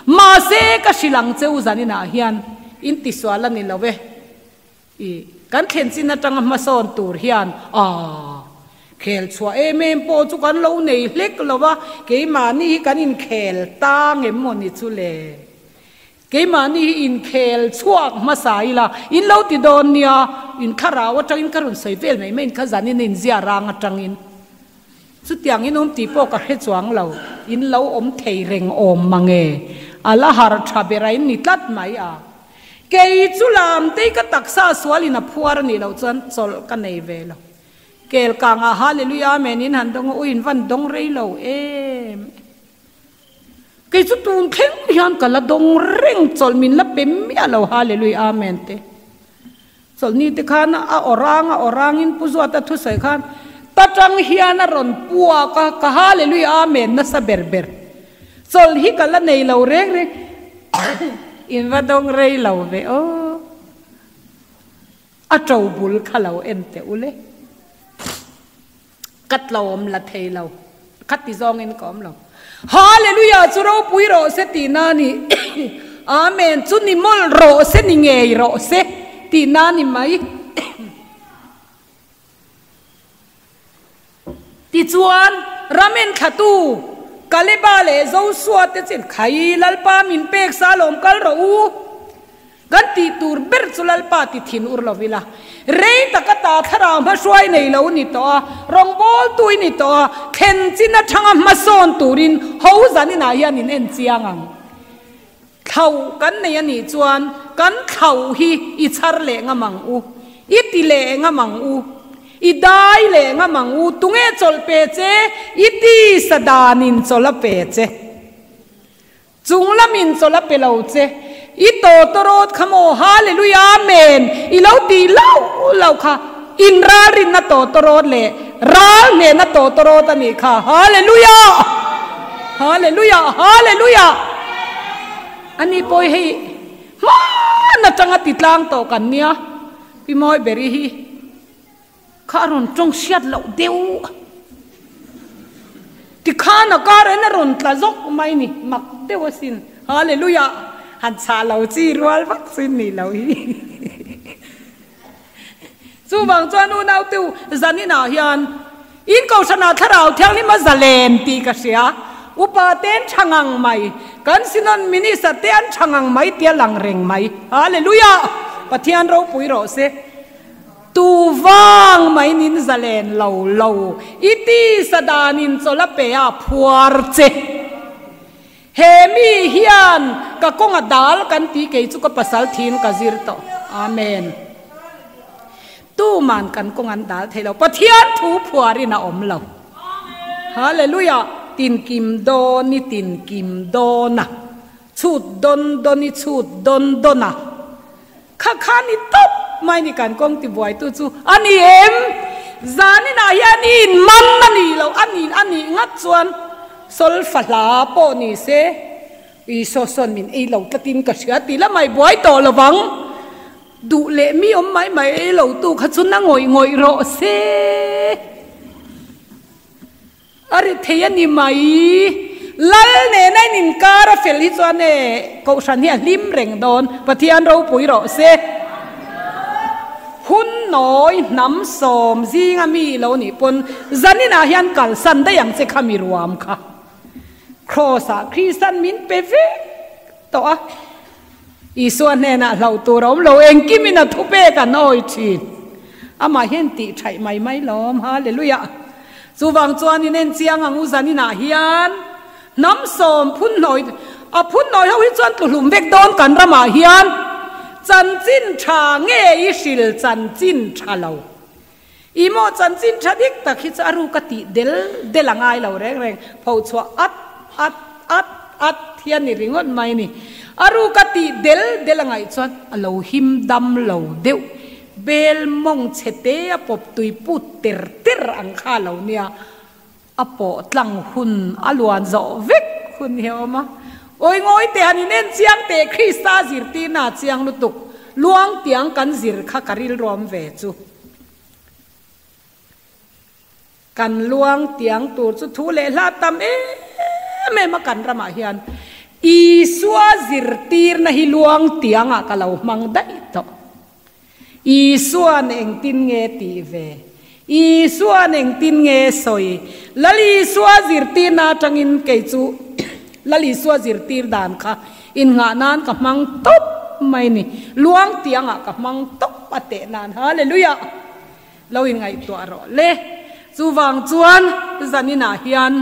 Speaker 1: Mahse ka hrilh ang che u zaninah hian in tisual a ni lo e. I kan thlen chin atanga hmasawn tur hian aah khel chhuah em em pawh chu kan lo nei hlek lo va, keimahni hi kan inkhel tang em maw ni chu le. Keimahni hi inkhel chhuak hmasa ila in lo ti dawn nia, in thlarau atangin ka rawn sawi vel mai mai in kha zanin inzia rang atangin. Chutiang in awm tih pawh ka hre chuang lo, in lo awm thei reng awm mang e, a la har tha ber a in ni tlat mai a. Kei chu lam tei ka taksa sual in a phuar a nih loh chuan chawlh ka nei ve lo. Kel kang ah Hallelujah Amen in han dawng a, u in van dawng rei lo em. Kei chu tun thleng hian ka la dawng reng chawlh min la pe miah lo Hallelujah Amen te. Chawlhni te khan a aw rang a aw rangin Pu Zuata thusawi khan ta tang hian a rawn puak a, ka Hallelujah Amen nasa ber ber. Chawlh hi ka la nei lo reng reng in va dawng rei lo ve aw. A to bul kha lo en teh u le. Ka tlawm la thei lo. Kha ti zawngin ka awm lo. Hallelujah chu ropui rawh se tih na ni. Amen chu ni mawlh rawh se ni ngei rawh se tih na ni mai. Tichuan ramen thlatu Kaleba leh Josua te chin khai Lalpa min pek sa lawm kal rawh u. Kan tih tur ber chu Lalpa ti thin ur lo ila, rei taka ta thlarau hmahruai nei lo ni tawh a, rawngbawltu i ni tawh a, thlen chin atanga hmasawn turin ho zaninah hian in en chiang ang. Thlauh kan nei a nih chuan kan thlauh hi i chhar leh ngam ang u, i ti leh ngam ang u, i dai leh ngam ang u, tunge chawlh pe che, i tisa danin chawlh a pe che. Chung lamin chawlh a pe lo che. I tawtawrawt kha maw? Hallelujah Amen! I lo tih loh loh kha in ralrinna tawtawrawt leh ral hnehna tawtawrawt a nih kha. Hallelujah! Hallelujah! Hallelujah! Ani pawh hi hei hman atanga ti tlang tawh kan nia. Pi Mawiberi hi. Kha a rawn tawng hriat loh deuh a. Tikhan a kar en a rawn tla zawk mai ni, mak deuh asin. Hallelujah! Han chhah lo chi rual vak chu in nih loh hi. Chuvang chuan unau tu zaninah hian in Kohhranah Thlarau Thianghlim a zalen tih ka hria. Upa te an tha ngang mai, kan Synod Minister te an tha ngang mai tia lang reng mai. Hallelujah! Pathian ropui rawh se. Tu vang mai nin zalen lo lo i tisa danin chawlh a pe a phuar che. He mi hian ka kawnga dal kan ti kei chu ka pasal thin ka zir tawh. Amen. Tuman kan kawng an dal thei lo. Pathian thu phuarin a awm lo. Hallelujah. Tinkim dawn i tinkim dawn a. Chhut dawn dawn i chhut dawn dawn a. Kha kha ni tawp mai ni kan kawng tibuaitu chu a ni em? Zaninah hian i inman a ni lo, a ni a nih ngat chuan solfa hla pawh ni se, Isua sawn min ei lo tlatin ka hria tih la mai buai tawh lo vang. Duh leh mi awm mai mai ei lo tu kha chu na ngawih ngawih rawh se. A ri thei a ni mai. Lal nena in inkar a fel hi chuan e Kohhran hi a hlim reng dawn. Pathian ropui rawh se. Hun nawi hnam sawm zinga mi lo nih pawn zaninah hian kalsan daih ang che kha mi ruam kha. Kraws ah Krista'n min pe vek tawh a. Isua hnenah hlauh tur a awm lo, engkimin a thupek an awi thin. Amah hian tih thaih mai mai lawm, Hallelujah! Chuvang chuan in en chiang ang u zaninah hian hnam sawm phun hnawi, a phun hnawi ho hi chuan tluhlum vek dawn kan ramah hian chanchin tha nge i hril chanchin tha lo. I maw chanchin tha dik tak hi chu a ruk a tih del del a ngai lo reng reng, phochhuah at at at at hi a ni ringawt mai ni. A ruk a tih del del a ngaih chuan a lo him dam lo deuh, bel mawng chhe te a pawp tui put ter ter ang kha a lo nia, a pawh tlang hun a luan zawh vek hun hi a awm a. Awi ngawi teh han inen chiang teh Krista zirtirna a chiang lutuk, luang tiang kan zir kha ka rilruam ve chu. Kan luang tiang tur chu thu leh hla tam em em a kan ramah hian Isua zirtirna hi luang tiangah ka lo hmang daih tawh. Isua'n engtin nge tih ve? Isua'n engtin nge sawi? Lal Isua zirtirna atangin kei chu Lal Isua zirtir dan kha innghah nan ka hmang tawp mai ni. Luang tiangah ka hmang tawp a teh nan. Hallelujah! Lo inngaihtuah rawh le. Chuvang chuan zaninah hian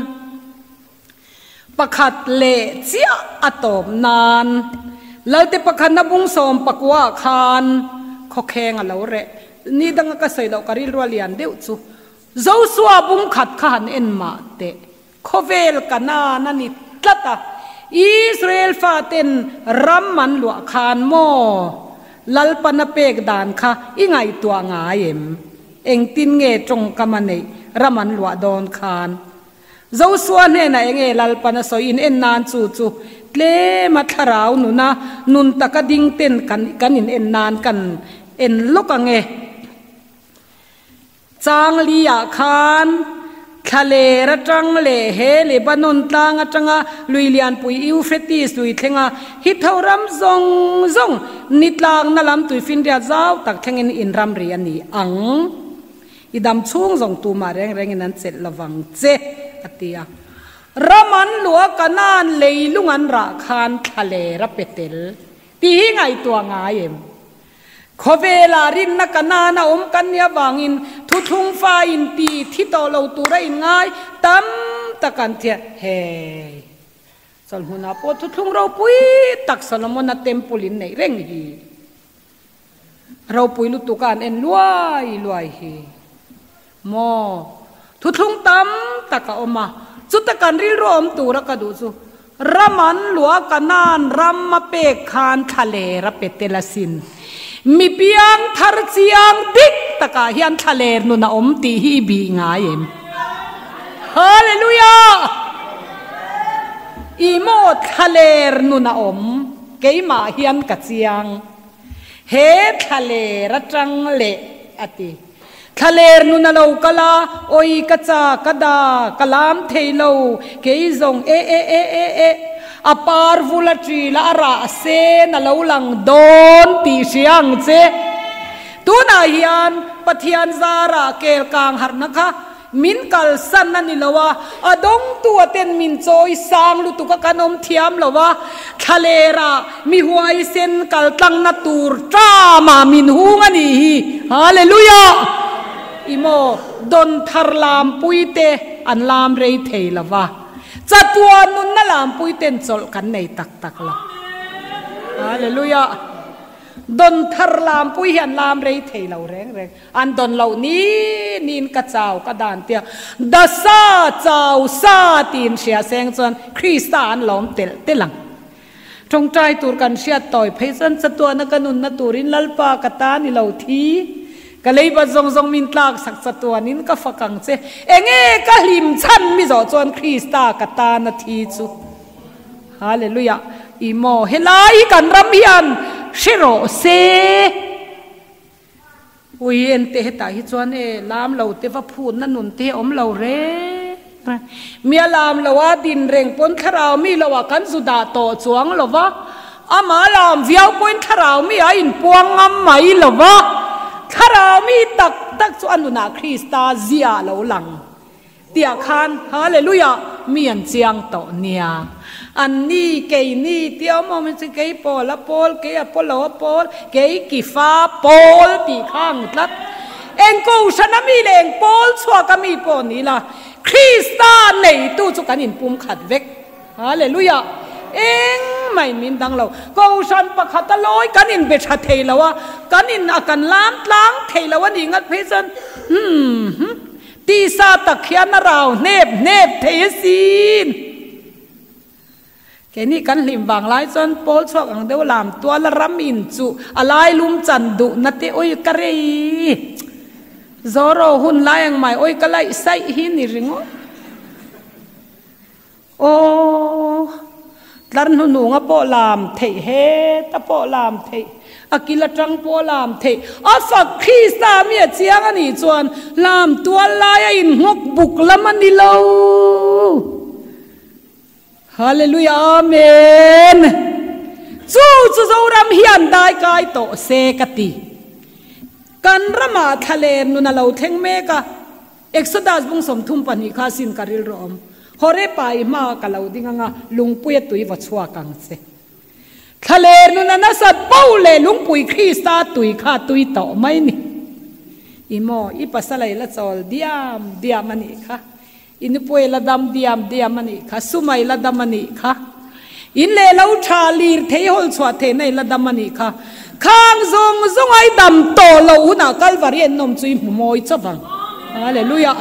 Speaker 1: Pakhat leh chiah a tawp nan Lalte pakhatna bung 19 ah khan khawkheng a lo reh. Ni danga ka sawi loh ka rilru a lian deuh chu Joshua bung khat kha han en mah teh. Khawvel Kanaan a ni tlat a, Israel faten ram an luah khan maw Lalpana pek dan kha i ngaihtuah ngai em? Engtin nge tawngkam a neih ram an luah dawn khan? Josua hnenah enge Lalpan a sawi in en nan chu chu tlema thlarau nuna nun taka ding ten kan kan in en nan kan en lawk ang e. Chang li ah khan thlaler atang leh he Lebanon tlang atanga lui lianpui Euphrates lui thlenga hi tho ram zawng zawng ni tlakna lam tuifinriat zau tak thlengin in ramri a ni ang. I dam chhung zawng tumah reng rengin an chelh lovang che, a ti a. Ram an luh a Kanaan leilung an rah khan thlaler a pe tel tih hi ngaihtuah ngai em? Khawvelah rinna Kanaan a awm kan nih avangin thuthlung fa in ti thi tawh lo tura inngai tam tak an thiah. Hei! Chawlhmunah pawh thuthlung ropui tak Solomon-a temple in neih reng hi. Ropui lutuk a an en luai luai hi maw? Thuthlung tam tak a awm a, chuta kan rilru awm tura ka duh chu ram an luah Kanaan ram a pek khan thlaler a pe tel asin. Mi piang thar chiang dik takah hian thlaler nun a awm tih hi i bih ngai em? Hallelujah! I maw thlaler nun a awm? Keimah hian ka chiang. He thlaler atang leh, a ti. Thlaler nun a lo kal a, Awi ka cha, ka da, ka lam thei lo, kei zawng e e e e e, a par vul a ṭil a, a rah sen a lo lang dawn tih hria ang che. Tunah hian Pathian zarah kel kang harhna kha Min kalsan a ni lo a, a dawngtu a ten min chawi sang lutuk a kan awm thiam lo a, thlalera mi huaisen kal tlangna tur ṭama min hung a nih hi. Hallelujah! I maw, dawn thar lampui te an lam rei thei lo va, chatuan nunna lampui ten chawlh kan nei tak tak lo. Hallelujah! Dawn thar lampui hi an lam rei thei lo reng reng. An dawn loh ni niin ka chau ka dan tia da sa chau sa tiin hria seng chuan Krista an lawm telh telh ang. Tawngtai tur kan hriat tawi phei chuan chatuana ka nunna turin Lalpa ka ta ni lo thi ka leibat zawng zawng min tlak sak chatuanin ka fak ang che. Enge ka hlim chhan mi zawh chuan Krista ka tana thi chu. Hallelujah! I maw helai hi kan ram hian hre rawh se. Ui ente hetah hi chuan e lam lo te va phutna nun te hi a awm lo reng reng. Mi a lam lo a din reng pawn thlarau mi lo ah kan zu dah tawh chuang lo va, amah lam viau pawhin thlarau mi a inpuang ngam mai lo va, thlarau mi tak tak chu a nunah Krista zia a lo lang. Tiah khan Hallelujah mi an chiang tawh nia. An ni, kei ni tih awm awm hi chu kei Paul a Paul, kei Apollo a Paul, kei Kifa Paul tih kha ang tlat. Eng kohhran a mi leh eng Paul chhuak a mi pawh ni la, Krista neitu chu kan inpum khat vek. Hallelujah! Engmah in min dang lo. Kohhran pakhat a lawi kan inbe tha thei lo a, kan in a kan lam tlang thei lo a nih ngat phei chuan, hmm hmm. Tisa tak hian a rau hnep hnep thei asin. Keini kan hlim vang lai chuan pawl chhuak ang deuh lam tuala ram in chu a lai lum chan duh na te oi ka rei. Zoro hun lai ang mai oi ka laih saih hi ni ringawt. Aw, tlar hnuhnunga pawh lam theih, heta pawh lam theih, a kil atang pawh lam theih, a fak Krista mi a chiang a nih chuan lam tual lai a inngawk buk lam a ni lo. Hallelujah Amen. Chu chu Zoram hian dai kai tawh se ka ti. Kan ramah thlalen nun a lo thleng mek a. Exodus bung 32 kha sin ka rilru awm. Hore pa i hma ka lo ding anga lungpui a tui va chhuak ang che. Thlaler nun a nasat bo leh lungpui Krista tui kha a tui tawh mai ni. I maw, i pasal ei la chawl diam diam a nih kha. I nupui la dam diam diam a nih kha. Sumai la dam a nih kha. In leh lo tha lir thei hawl chhuah theihna i la dam a nih kha. Khang zawng zawng a i dam tawh loh hunah Kalvari en nawm chu i hmu mawi chauh ang. Hallelujah!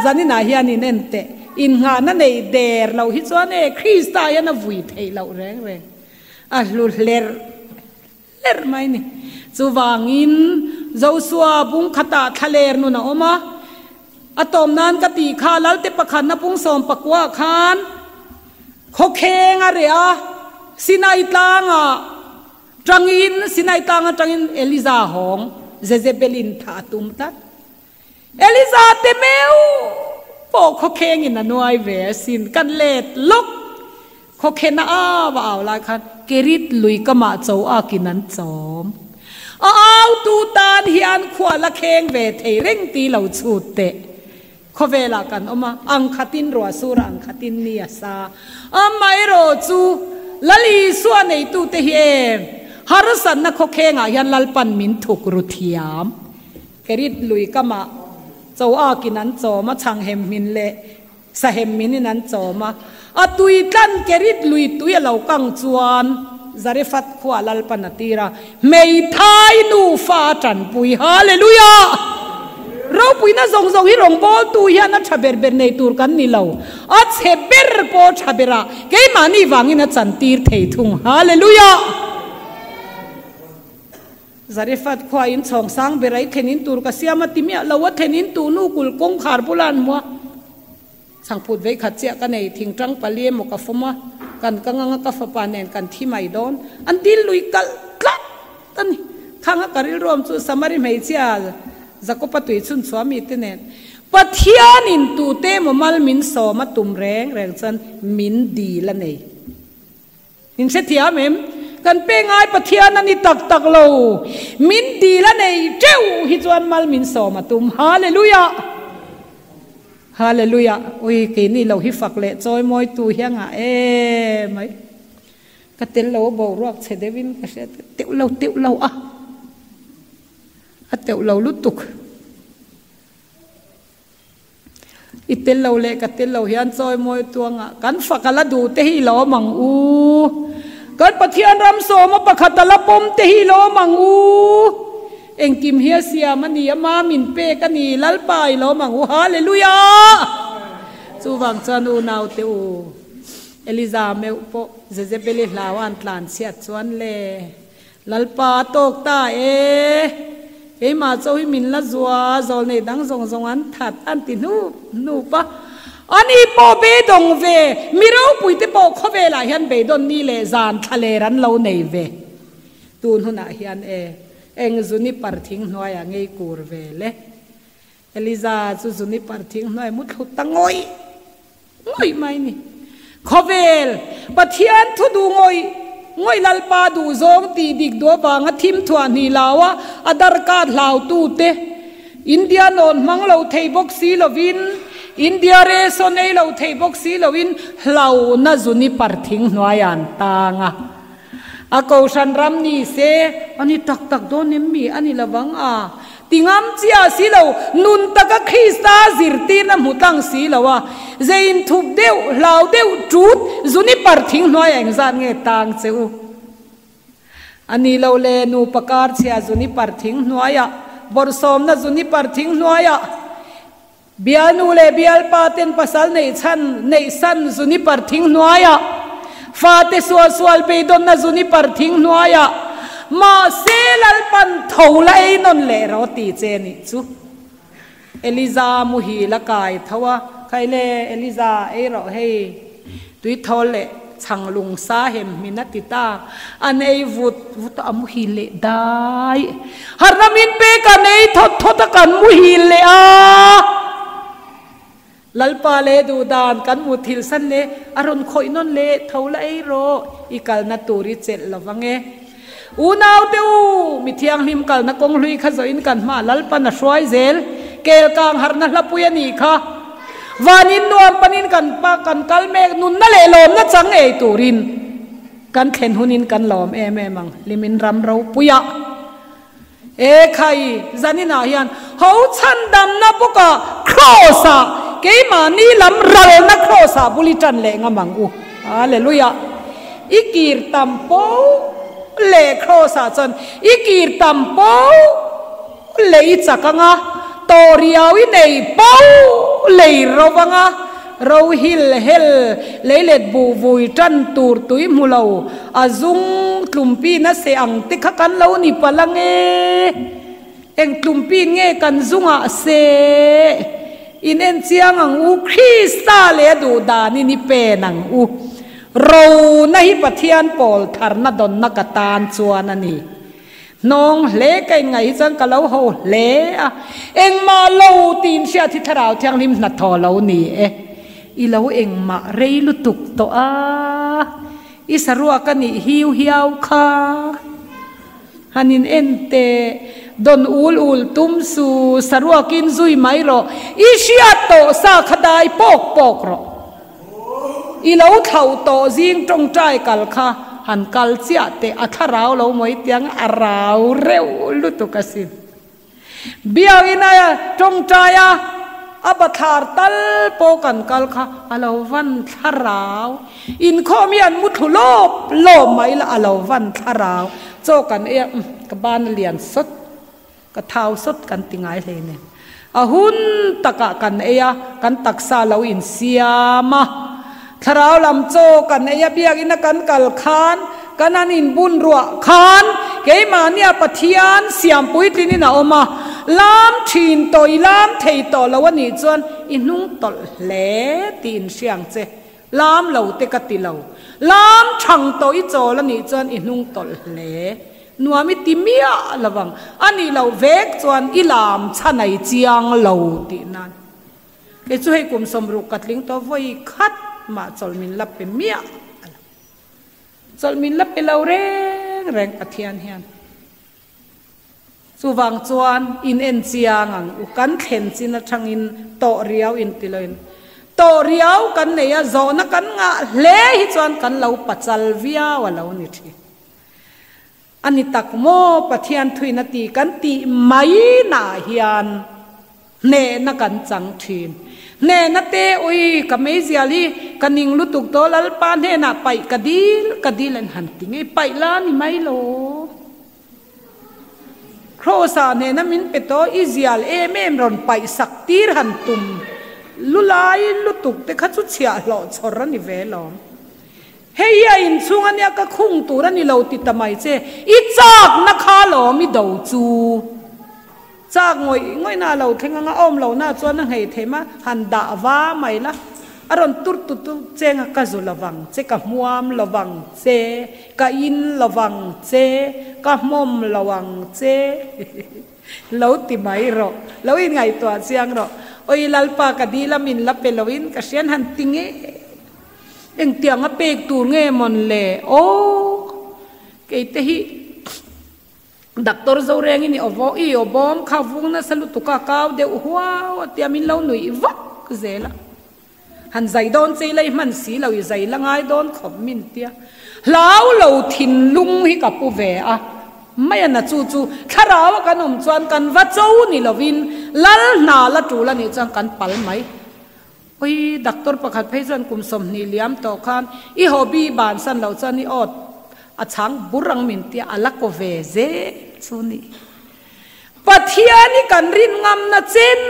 Speaker 1: Zaninah hian in en teh. Innghahna nei der loh hi chuan e Krista hian a vui theih loh reng reng. A hlu hlerh hlerh mai ni. Chuvangin Josua bung khatah thlaler nun a awm a. A tawm nan ka tih kha Lalte pakhatna pung 19 ah khan khawkheng a reh a, Sinai tlangah tangin Sinai tlang atangin Eliza hawng Jezebelin thah a tum tlat. Eliza te meu pawh khawkhengin a nuai ve asin kan let lawk. Khawkhen a au a au lai khan Kerit lui kamah cho akin an chawm. A autu tan hian khual a kheng ve thei reng ti lo chhut teh. Khawvelah kan awm a, ang khatin ruah sur a, ang khatin ni a sa. Amaherawh chu Lal Isua neitute hi em harsatna khawkhengah hian Lalpan min thuk ru thiam. Kerit lui kamah cho akin an chawm a, chhanghem hmin leh Sahem min in an chawm a, a tui tlan kerit lui tui a lo kang chuan Zarephath khua Lalpan a tir a, hmeithai nufa a tanpui. Hallelujah! Ropuina zawng zawng hi rawngbawltu hian a tha ber ber nei tur kan ni lo, a chhe ber pawh tha berah keimahni vangin a chantir thei thung. Hallelujah! Zarephath khua in chhawng sang ber a i thlen in tur ka siam a ti miah lo a thlen in tu nu kul kawngkhar bula an hmu a, chhangphut vei khat chiah ka nei thing tang pali emaw ka fawm a, kan ka ngang a ka fapa nen kan thi mai dawn an dil lui kalh tlat a ni. Khang a ka rilruam chu Samari hmeichhia Jakopa tui chhun chhuah mi te nen Pathian in tute emaw mal min sawm a tum reng reng chuan min dil a nei. In hrethiam em? Kan pe ngai Pathian a ni tak tak lo. Min dil a nei teuh hi chuan mal min sawm a tum. Hallelujah! Hallelujah! Ui, keini lo hi fak leh chawi mawi tu hi a ngah em mai. Ka tel lo a boruak chhe deuhin ka hria teuh lo teuh lo a. A teuh lo lutuk. I tel lo leh ka tel lo hian chawi mawi tuangah kan fak a la duh te hi i lawm ang u. Kan Pathian ram sawma pakhat a la pawm te hi i lawm ang u. Engkim hi a siam a ni, ama min pek a ni, Lalpa i lawm ang u. Hallelujah! Chuvang chuan unaute u, Eliza meuh pawh Jezebeli hlau a an tlan chhiat chuan le. Lalpa a tawk ta e, keimah cho hi min la zua, zawl nei dang zawng zawng an that an ti hnup hnup a. Ani pawh beidawng ve, mi ropuite pawh khawvelah hian beidawn ni leh zan thlaler an lo nei ve. Tun hunah hian e, eng zuni parthing hnuaiah ngei kur ve le. Eliza chu zuni parthing hnuai mu thlu ta ngawih ngawih mai ni. Khawvel, Pathian thu duh ngawih ngawih Lalpa duh zawng tih dik duh avanga thim thuah hnih lau a, a darkar hlautute India nawn hmang lo thei bawk si lovin, India reso nei lo thei bawk si loin hlauhna zuni parthing hnuaiah an tang a. A kohhran ram ni se, a ni tak tak dawn em mi? A ni lovang a ti ngam chiah si lo, nun taka Krista zirtirna hmu tlang si lo a, zei inthup deuh, hlau deuh tut, zuni par thing hnuaiah engzat nge tang che u? A ni lo le, nupa kar chhia zuni par thing hnuaiah, bawrhsawmna zuni par thing hnuaiah, Bialnu leh bialpa ten pasal neih chhan neih san zuni par thing hnuaiah, fate sual sual beidawnna zuni par thing hnuaiah, mahse Lalpan tho la ei nawn leh rawh ti che nih chu. Eliza muhil a kai tho a, Khaile Eliza ei rawh hei, tui thawl leh chhang lung sa hem hmin a ti ta, an ei vut vut a, a muhil leh dai. Harhna min pek an ei thawt thawt a kan muhil leh a. Lalpa leh duhdan kan muthilh san leh a rawn khawih nawn leh tho la ei rawh i kalna tur i chelh lo vang e. Unau te u, mi thianghlim kalna kawng hlui kha zawhin kan hmaah Lalpan a hruai zel. Kel kang harhna hlapui a nih kha. Vanin nuam panin kan pa kan kal mek nunna leh lawmna chang ei turin. Kan thlen hunin kan lawm em em ang, hlimin ram ropuia e khai zaninah hian ho chhandamna bawkah Kraws-ah keimahni lam ralna Kraws-ah bul i tan leh ngam ang u. Hallelujah! I kir tam poh leh Kraws-ah chuan i kir tam poh leh i chak ang a, tawh riau i nei poh lei ro vang a, ro hil hel leilet buh vui tan tur tui hmu lo, a zung tlumpi na seh ang te kha kan lo ni palh ang e. Eng tlumpi nge kan zungah seh? In en chiang ang u, Krista leh a duh danin i pen ang u. Ro na hi Pathian pawl tharna dawnna ka tan chuan a ni. Hnawng hle ka inngaih hi chuan ka lo ho hle a, engmah lo tiin hriat hi Thlarau Thianghlim hnathawh lo ni e. I lo engmah rei lutuk tawh a, i saruak a nih hiu hiau kha. Han in en teh, dawn ul ul tum su, saruakin zui mai rawh, i hriat tawh sa kha dai pawk pawk rawh. I lo thlauh tawh zing tawngtai kal kha han kal chiah teh a thlarau lo mai tiang a rau reuh lutuk asin. Biakin a tawngtai a, a bathlar tal pawh kan kal kha a lo van thlarau. Inkhawm hi an mu thlu lawp lawp mai la a lo van thlarau. Chaw kan ei a, umm ka ban a lian sawt. Ka thau sawt kan ti ngai hlei nen. A hun takah kan ei a, kan taksa lo insiam a. Thlarau lam chaw kan ei a, biakinn a kan kal khan, kan han inbun ruah khan keimahnia Pathian siam puitlinin a awm a. Lam thin tawh i lam thei tawh lo a nih chuan i hnung tawlh hle tih inhriang che. Lam lo te ka ti lo. Lam thang tawh i chawl a nih chuan i hnung tawlh hle. Nuam i ti miah lo vang. A nih loh vek chuan i lam chhanai chiang lo tih nan. Kei chu hei kum sawmruk ka tling tawh vawi khat mah chawlh min la pe miah a lo. Chawlh min la pe lo reng reng Pathian hian. Chuvang chuan in en chiang ang u kan thlen chin atangin tawh riau in ti loin tawh riau kan nei a zawhna kan ngah hle hi chuan kan lo pachal viau a lo ni thin. A ni tak maw Pathian thuin a ti kan tih mai naah hian hnehna kan chang thin. Hnehna te ui ka meizial hi ka ning lutuk tawh Lalpa hnenah paih ka dil ka dil an han ti ngei paih la ni mai lo. Kraws-ah hnehna min pe tawh i zial em em rawn paih sak tir han tum lulai lutuk te kha chu chhiahhlawh chhawr a ni ve lawm. Hei hi a inchhung a nia ka khung tur a ni lo ti ta mai che, i chakna kha lawm i do chu. Chak ngawih ngawihna a lo thleng anga a awm lohna chuan a nghei theih ma, han dah va mai la. A rawn tur tut tut cheng a, ka zu lovang che, ka hmuam lovang che, ka in lovang che, ka hmawm lo ang che. Lo ti mai rawh, lo inngaihtuah chiang rawh. Awi Lalpa ka dil a min la pe loin ka hrian han ti nge. Engtiang a pek tur nge mawn le aw. Kei te hi Doctor Zorengin i aw i aw bawm kha vung nasa lutuk a kau deuh huau a tia min lo nuih vak zel a. Han zai dawn che ila i hman si lo i zai la ngai dawn khawp min tia. Hlau lo thinlung hi ka pu ve a. Mai a na chu chu thlarau a kan awm chuan kan va cho ni lovin lal hna la tul a nih chuan kan pal mai. Oi, doctor pakhat phei chuan kum 20 liam tawh khan i hobby bansan loh chuan i awt a chhang bur ang min tia a la ko ve zel chu ni. Pathian i kan rin ngamna chen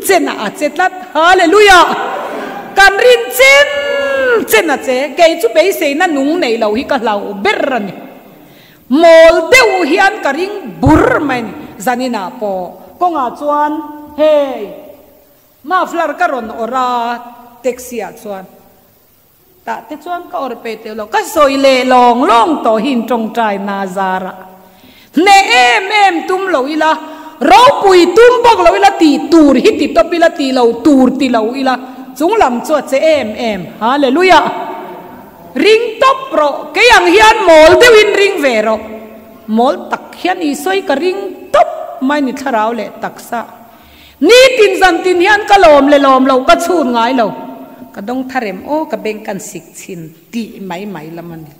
Speaker 1: chen ah a che tlat. Hallelujah! Kan rin chen chen a che. Kei chu beiseina nung nei lo hi ka hlau ber a ni. Mawl deuh hian ka ring bur mai a ni. Zaninah pawh kawngah chuan hei. Muffler ka rawn awrh a, taxi ah chuan tah te chuan ka awrh peh teuh lo, ka sawi leh lawng lawng tawh hi in tawngtai na zarah hneh em em tum lo ila, ropui tum bawk lo ila tih tur hi ti tawp ila tih lo tur ti lo ila chung lam chu a che em em, Hallelujah! Ring tawp rawh, kei ang hian mawl deuhin ring ve rawh, mawl tak hian Isua hi ka ring tawp mai ni thlarau leh taksa. Nitin zan tin hian ka lawm le lawm lo ka chhun ngai lo. Ka dawng tharem aw ka beng kan sik chhin tih mai mai lam a ni.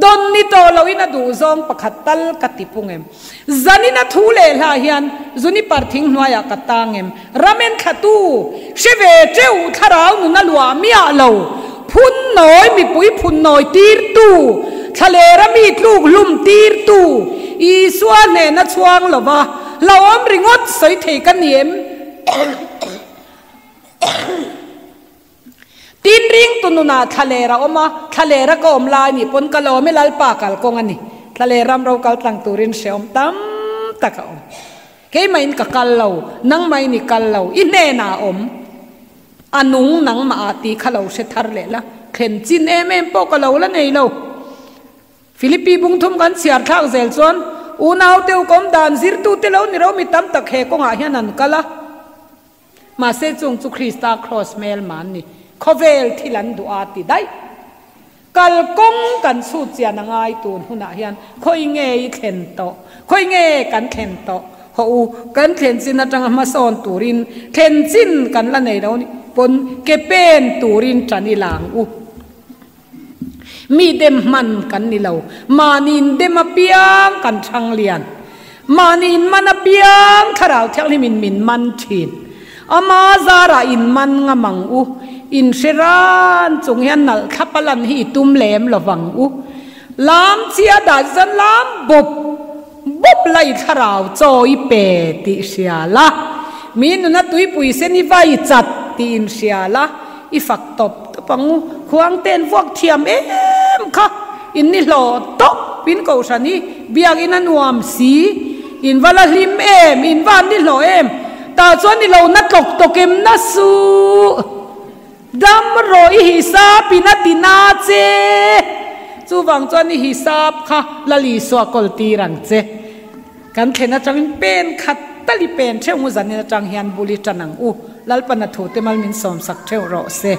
Speaker 1: Dawn ni tawh lo in a duh zawng pakhat tal ka ti pung em. Zan in a thu leh hla hian zuni parthing hnuaiah ka tang em. Ramen thlatu hre ve teuh thlarau nun a luah miah lo. Phun nawi mipui phun nawi tirtu, thlalera mi tluk hlum tirtu, Isua hnehna chhuang lova hlauhawm ringawt sawi thei ka ni em? Tin ringtu nunah thlaler a awm a, thlaler a ka awm lai nih pawn ka lawm i Lalpa kalkawng a ni. Thlaler ram ro kal tlang turin hrehawm tam tak a awm. Keimahin ka kal lo, nangmahin i kal lo, i hnenah a awm. A nung nangmah ah tih kha lo hre thar leh la, thlen chin em em pawh ka lo la nei lo. Philippi bung thum kan chhiar thlak zel chuan unau te ukawm dan zirtute lo ni ro mi tam tak he kawngah hian an kal a. Mahse chung chu Krista kraws hmel man ni, khawvel thil an duh a ti daih. Kal kawng kan chhut chian a ngai tun hunah hian khawi nge i thlen tawh? Khawi nge kan thlen tawh? Haw u, kan thlen chin atanga hmasawn turin thlen chin kan la nei lo nih pawn ke pen turin tan i lang u. Mi dem hman kan ni lo. Mahni in dem apiang kan thang lian. Mahni in man apiang Thlarau Thianghlim in min man thin. Ama zarah in man ngam ang u. In hre ran chung hian nalh thlap a lan hi i tum lem lo vang u. Lam chia dah chuan lam bawp bawp la i thlarau chaw i pe tih hria la. Mi nuna tuipui sen i vai chat tih in hria la i fak tawp tawp ang u. Khuang ten vuak thiam em kha in ni hlawh tawp in kohhran hi biakinn a nuam si. In va la hlim em, in va an ni hlawh em. Tah chuan i lo na tlawk tawk em na suh. Dam rawh i hisap in a ti na che. Chuvang chuan i hisap kha Lal Isua kawl tir ang che. Kan thlen atangin pen khat tal i pen theuh ngu zanin atang hian bul i tan ang u. Lalpana thu te mal min sawmsak theuh rawh se.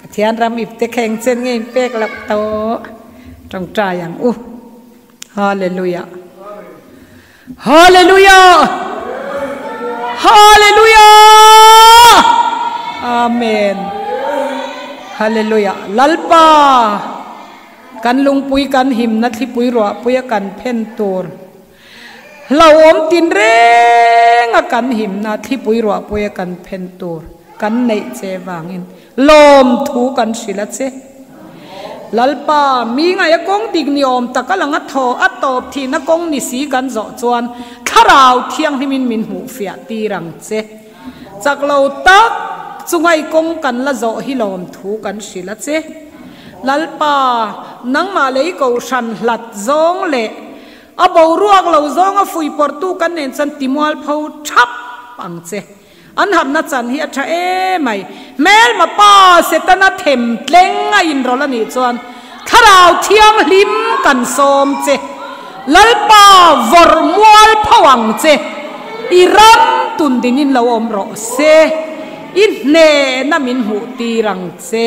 Speaker 1: Pathian ram ipte kheng chen nge in pek loh tawh. Tawngtai ang u. Hallelujah. Hallelujah! Hallelujah! Amen. Hallelujah. Lalpa kan lungpui kan himna thlipui ruahpui a kan phen tur. Hlauhawm tin reng a kan himna thlipui ruahpui a kan phen tur kan neih che vangin Lawm thu kan hrilh a che. Lalpa, mi ngaih a kawng dik ni awm tak a lang a thaw a tawp thihna kawng ni si kan zawh chuan Thlarau Thianghlimin min hmuh fiah tir ang che. Chak lo tak chu ngaih kawng kan la zawh hi lawm thu kan hrilh a che. Lalpa, nangmah lei kohhran hlat zawng leh a boruak lo zawnga fuihpawrhtu kan nen chuan timualpho thap ang che. An harhna chan hi a tha emai. Hmelma pa Setana them tleng a inrawlh a nih chuan Thlarau Thianghlim kan sawm che. Lalpa vawrh mual pho ang che. I ram tun dingin lo awm rawh se. I hnehna min hmuh tir ang che.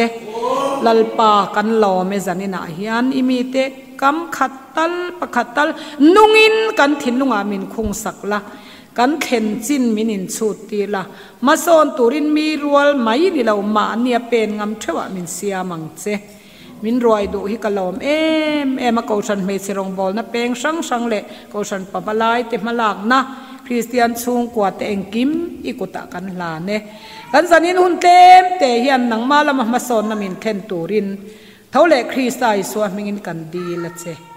Speaker 1: Lalpa kan lawm e zaninah hian i mite kam khat tal pakhat tal nungin kan thinlungah min khung sak la. Kan thlen chin min inchhut tir la, hmasawn turin mi rual mai ni lo mahni a pen ngam theuhah min siam ang che. Min ruai duh hi ka lawm em em a, Kohhran hmeichhe rawngbawlna peng hrang hrang leh Kohhran pavalai te hmalakna, Kristian chhungkua te engkim i kutah kan hlan e. Kan zanin hun tlem te hian nangmah lama hmasawnna min thlen turin tho leh Krista Isua hmingin kan dil a che.